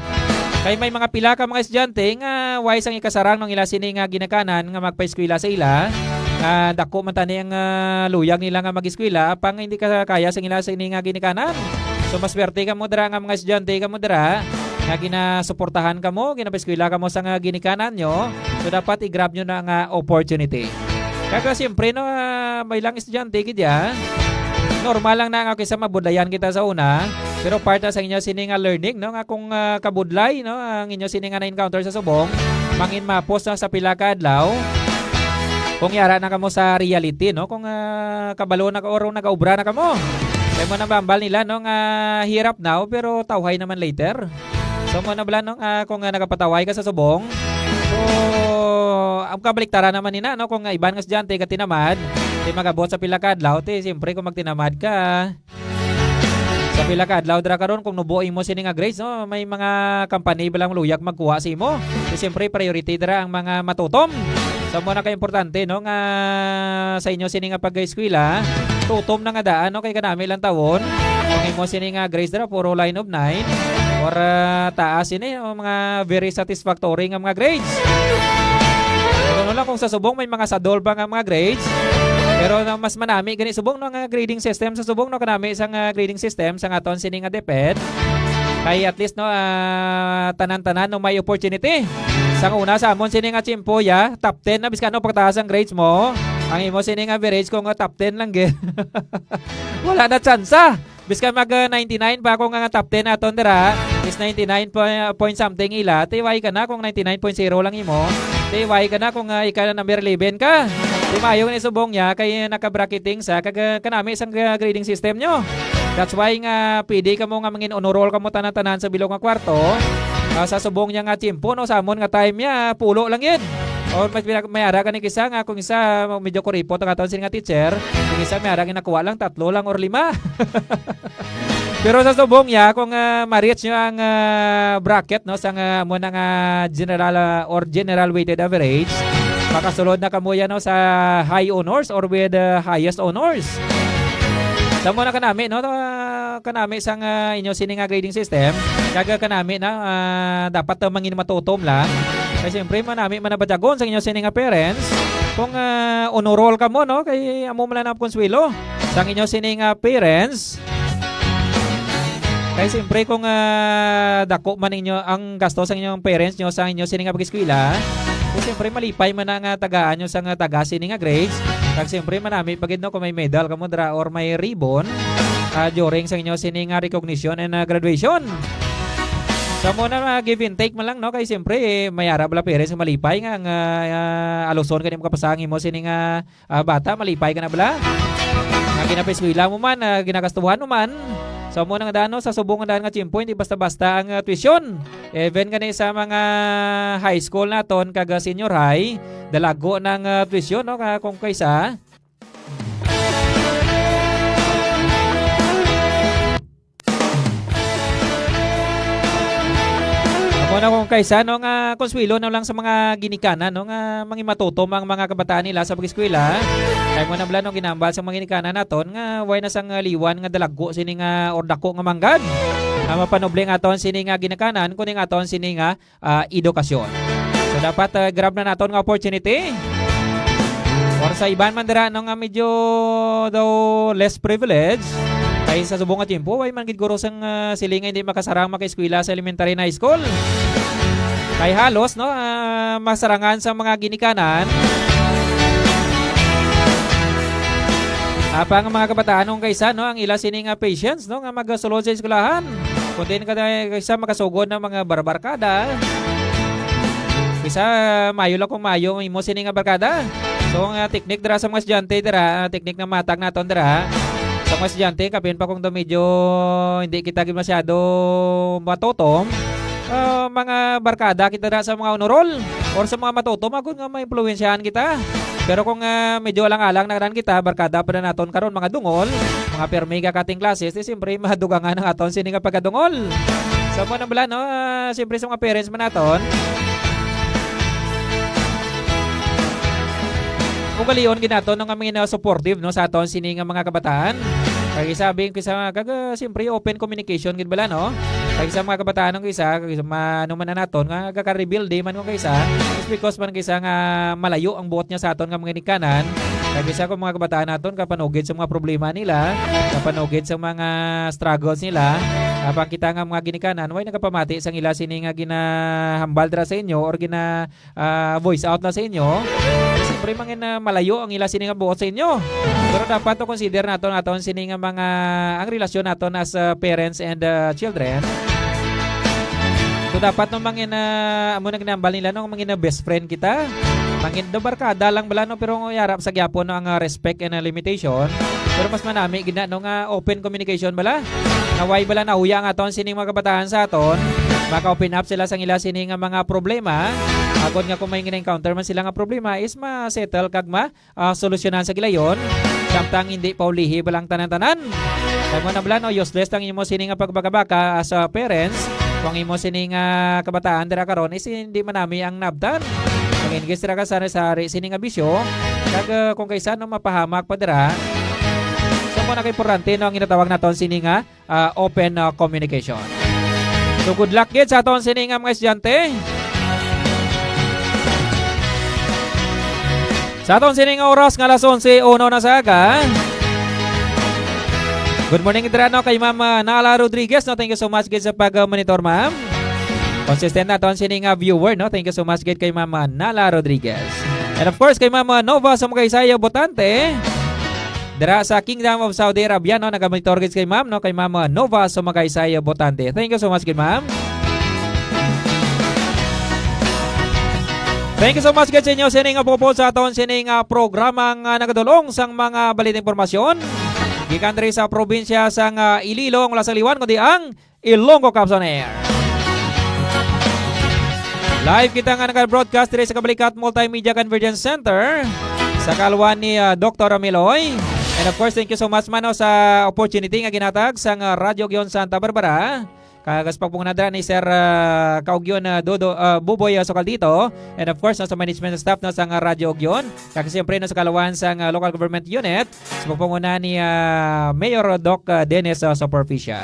Kay may mga pila ka mga estudyante nga way sang ikasarang nung ila sini nga ginikanan nga magpaeskwela sa ila. Nga dako man tani ang, ah, luyag nila nga mag-eskwela, apang hindi ka kaya sa ila sini nga ginikanan. So, maswerte ka mo dira nga mga estudyante ka mo dira nga ginasuportahan ka mo, ginapaeskwela ka mo sa nga ginikanan nyo. So, dapat i-grab nyo na nga opportunity. Kag, ah, siyempre, no, ah, may lang estudyante gid ya. Normal lang na nga kaysa mabudlayan kita sa una, pero part sa inyo sini nga learning, no, nga kung, ah, kabudlay, no, ang inyo sini nga na-encounter sa subong, mangin mapos na sa pila ka adlaw. Kung yara na kamo sa reality, no, kung, ah, kabalo na ka or nagaobra na kamo, kay mo nabambal nila, no, nga hirap now pero tawhay naman later. So, mo na bala, no, ah, kung, ah, nagapataway ka sa subong, so, ang kabaliktaran naman nina, no, kung, ah, iban nga estudyante ka tinamad, di magabot sa pila ka adlaw, ti, siyempre, kung magtinamad ka, sa pila ka adlaw dira karon, kung nubo imo sini nga grades, no, may mga company ba lang luyag magkuha sa imo? Ti, siyempre, priority dira ang mga matutom. So, mo na ka importante, no, nga sa inyo sini nga pag-eskwela, tutom na nga daan, no, kay kanami lang tawon. Kung imo sini nga grades dira, puro line of nine, or, ah, taas ini, o mga very satisfactory nga mga grades. Ano lang kung sa subong may mga sadol pa nga mga grades, pero na mas manami gani subong, no, nga grading system sa subong, no, kanami sa nga grading system sa aton sini nga DepEd. Kay at least, no, ah, tanan-tanan, no, may opportunity. Sang una sa amon sini nga tiyempo, ya, top ten na, biskan ano pagtaas ang grades mo, ang imo sini nga average kung, ah, top ten lang gid. Wala na tsansa. Biskan mag, ah, ninety-nine pa ako nga top ten naton dira, is ninety-nine point something ila, ti why ka na kung ninety-nine point zero lang imo? Ti why ka na kung, ah, ika na number eleven ka? Ti maayo ni subong niya kay naka-bracketing sa kag, ah, kanami sang, ah, grading system nyo. That's why nga pwede ka mo nga mangin honor roll ka mo tanan-tanan sa bilog nga kwarto. Ah, sa subong niya nga tiyempo, no, sa amon nga time niya, pulo lang yun. O may, may ara ka ni kisa nga kung isa medyo kuripot ang aton sini nga teacher, kung isa may ara nga nakuha lang tatlo lang or lima. Pero sa subong niya, kung, ah, ma-reach nyo ang, ah, bracket, no, sa nga mo na nga general, ah, or general weighted average, makasulod na kamo yan, no, sa high honors or with, ah, highest honors. Sa mo na kanami, no, ah, kanami sang, ah, inyo sini nga grading system, kag kanami na, ah, dapat, ah, mangin matutom lang. Kay siyempre, manami man nabatyagon sa inyo sini nga parents. Kung, ah, honor roll ka mo, no, kay amo man lang ang konsuelo sang inyo sini nga parents. Kay siyempre, kung, ah, dako man ninyo ang gasto sa inyong parents nyo sa inyo sini nga pag-eskwela, kay siyempre, malipay man ang, ah, tagaan nyo sa nga taga sini nga grades. Kag siyempre, manami pa gid, no, kung may medal ka mo dira or may ribbon, ah, during sa inyo sini nga recognition and, ah, graduation. Sa mo na, ah, give and take man lang, no, kay siyempre, eh, may ara bala parents nga malipay nga, nga, ah, aluson ka nimo kapasang imo sini nga ah, bata, malipay ka na bala? Nga ginapaeskwela mo man, ah, ginagastuhan mo man. So, mo nang daan, no, sa subong nga daan nga tiyempo, hindi basta-basta ang, ah, tuition. Even gani sa mga high school naton kag, ah, senior high, dalago ng, ah, tuition, no, ka-, kung kaysa. Amo na kung kaysa, no, nga konsuelo na lang sa mga ginikanan, no, nga mangimatutom ang mga kabataan nila sa pag-eskwela. Kay mo na bala, no, ginambal sa mga ginikanan naton nga way na sang liwan nga dalagko sini nga or dako nga manggad. Nga mapanubli nga aton sini nga ginikanan, kuning aton sini nga ah, edukasyon. So, dapat, ah, grab na naton nga opportunity. Or sa iban man dira, no, nga medyo daw less privilege, kay sa subong nga tiyempo, way man gid guro sang, ah, siling nga hindi makasarang makaeskwela sa elementary and high school. Kay halos, no, ah, masarangan sa mga ginikanan, Apang mga kabataan, kung kaisa, no, ang ila sini nga patience, no, nga magasulod sa eskwelahan. Kung diin ka na kaisa makasugod ng mga barbarkada, kaisa, mayo lang kung mayo ang imo sini nga barkada. So, ang, ah, teknik dira sa mga estudyante dira, ah, teknik nga matag naton dira. Sa mga estudyante, kapin pa kung daw medyo hindi kita gid masyado matutom, ah, mga barkada kita dira sa mga honor roll or sa mga matutom, agod nga maimpluwensyahan kita. Pero kung, ah, medyo alang-alang na kanan kita, barkada pa na naton karon, mga dungol, mga pirmi ka cutting classes, di siyempre madugangan ang aton sini nga pagkadungol. So, mo nang bala, no? Ah, siyempre sa mga parents man naton, ugalion gid naton nga mga supportive, no, sa aton sini nga mga kabataan. Kay sabi ko sa mga kag, ah, siyempre open communication gid bala, no? Kay sa mga kabataan ng isa, kay sa ma-, ano man na naton nga kaka-rebuild di man kung kaisa, it's because man kaisa nga malayo ang buot niya sa aton nga mga ginikanan. Kay sa kung mga kabataan naton kapanugid sa mga problema nila, kapanugid sa mga struggles nila, apang kita nga mga ginikanan, way nagapamati sang ila sini nga ginahambal dira sa inyo or gina ah, voice out na sa inyo. Siyempre, mangin, ah, malayo ang ila sini nga buot sa inyo. Pero dapat to consider naton aton sini nga mga, ang relasyon naton as, ah, parents and, ah, children. So, dapat no mangin, ah, amo na ginambal nila no mangin, ah, best friend kita. Mangin do barkada lang bala no, pero ang yarap sa gyapon no ang, ah, respect and, ah, limitation. Pero mas manami gid na no nga open communication bala. Naway bala nahuya ang aton sining mga kabataan sa aton. Maka-open up sila sa ila sini nga mga problema. Agod nga kung may gina-encounter man sila nga problema, is ma-settle kag ma, ah, solusyonan sa gilayon. Samtang hindi pa ulihi ba lang tanan-tanan? Kay mo na bala, no, useless lang imo sini nga pagbaka-baka as a parents. Kung imo sini nga kabataan dira karon, is hindi manami ang nabtan. Mag-engage dira ka sa sari sini nga bisyo. Kag, ah, kung kaysa, no, mapahamak pa dira. So, mo na kay importante, no, ang ginatawag naton sini nga ah, open, ah, communication. So, good luck gid sa aton sini nga mga estudyante. Sa aton sini nga oras nga alas onse uno na sa aga. Good morning, Idrano, kay Ma'am, ah, Nala Rodriguez, no? Thank you so much gid sa pag-monitor, ma'am. Consistent na aton sini nga viewer, no? Thank you so much gid kay Ma'am, ah, Nala Rodriguez. And of course, kay Ma'am, ah, Nova Sumagaysay Botante. Dira sa Kingdom of Saudi Arabia, no, nagamonitor gid kay ma'am, no, kay Ma'am, uh, Nova Sumagaysay Botante. Thank you so much gid, ma'am. Thank you so much gid sa inyo sining, uh, pupod sa aton sining, uh, programa nga nagadulong sang mga balita impormasyon gikan diri sa probinsya sang, uh, Iloilo, wala sa liwan kundi ang Ilonggo Caps on Air. Live kita nga nag-broadcast diri sa Kabalikat Multimedia Convergence Center sa kaluan ni, ah, Doktor Miloy. And of course, thank you so much, mano, sa opportunity nga ginatag sang, ah, Radyo Ugyon Santa Barbara. Kagas pagpunguna dira ni Sir, ah, Kaugyon, ah, Dodo, ah, Buboy, ah, Sokaldito. And of course, no, sa management staff, no, sang, ah, Radyo Ugyon. Kag siyempre, no, sa kaluan sang, ah, local government unit. Sa pagpanguna ni, ah, Mayor Doc, ah, Dennis, ah, Superficial.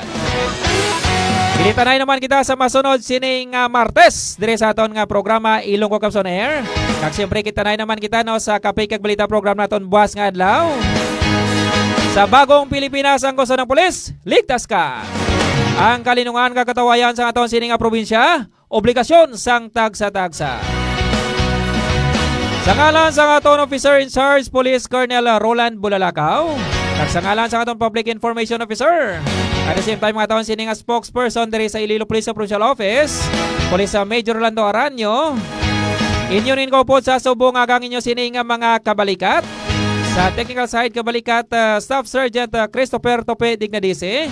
Dili tanay naman kita sa masunod sining, ah, Martes diri sa aton nga programa Ilonggo Caps on Air. Kag siyempre kita na naman kita, no, sa Kape kag Balita program naton buwas nga adlaw. Sa bagong Pilipinas ang gusto ng pulis, ligtas ka. Ang kalinungan kag katawayan sa aton sining nga probinsya, obligasyon sang tagsa-tagsa. Sa ngalan sang aton Officer in Charge, Police Colonel Roland Bulalakaw, kag sa ngalan sang aton Public Information Officer, at the same time, nga aton sini nga spokesperson diri sa Iloilo Police Provincial Office, Police Major Rolando Aranyo, inyo nin kaupod sa subong agang inyo sini nga mga kabalikat. Sa technical side, kabalikat, ah, Staff Sergeant, ah, Christopher Tope Dignadisi.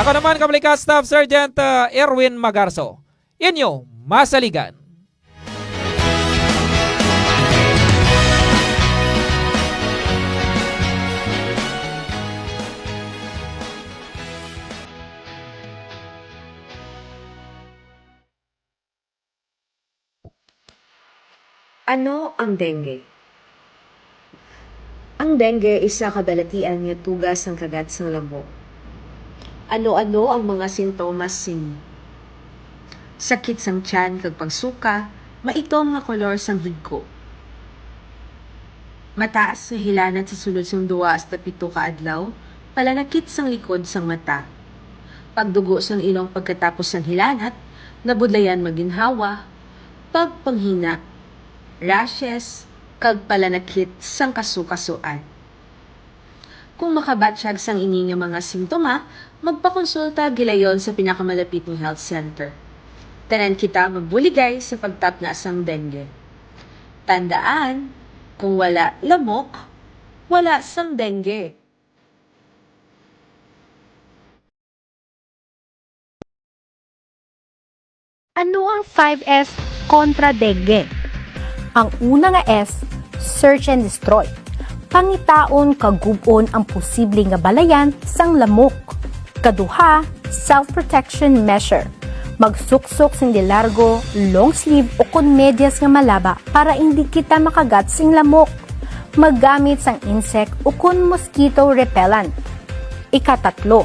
Ako naman, kabalikat, Staff Sergeant, ah, Erwin Magarso. Inyo masaligan. Ano ang dengue? Ang dengue isa ka balatian nga tuga sang kagat sang lamok. Ano-ano ang mga sintomas sini? Sakit sang tiyan kag pagsuka, maitom nga kolor sang higko. Mataas nga hilanat sa sulod sang duwa hasta pito ka adlaw, palanakit sang likod sang mata. Pagdugo sang ilong pagkatapos sang hilanat, nabudlayan maginhawa, pagpanghina, rashes, kag palanakit sang kasukasuan. Kung makabatyag sang ini nga mga sintoma, magpakonsulta gilayon sa pinakamalapit nga health center. Tanan kita magbuligay sa pagtapna sang dengue. Tandaan, kung wala lamok, wala sang dengue. Ano ang five S kontra dengue? Ang una nga S, search and destroy. Pangitaon kag gub-on ang posible nga balayan sang lamok. Kaduha, self-protection measure. Magsuksok sing de largo, long sleeve ukon medyas nga malaba para indi kita makagat sing lamok. Maggamit sang insect ukon mosquito repellent. Ikatatlo,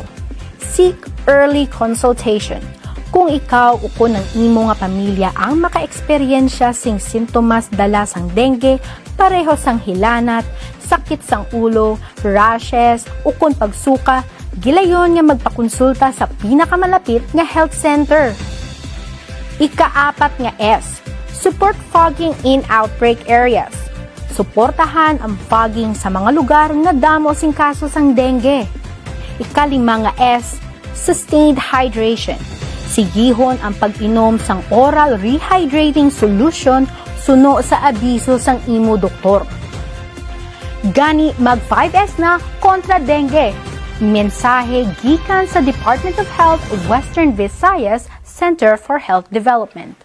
seek early consultation. Kung ikaw ukon ang imo nga pamilya ang makaeksperyensya sing sintomas dala sang dengue, pareho sang hilanat, sakit sang ulo, rashes, ukon pagsuka, gilayon nga magpakonsulta sa pinakamalapit nga health center. Ikaapat nga S, support fogging in outbreak areas. Suportahan ang fogging sa mga lugar nga damo sing kaso sang dengue. Ikalima nga S, sustained hydration. Sigihon ang pag-inom sang oral rehydrating solution suno sa abiso sang imo doktor. Gani mag five S na kontra dengue. Mensahe gikan sa Department of Health, Western Visayas Center for Health Development.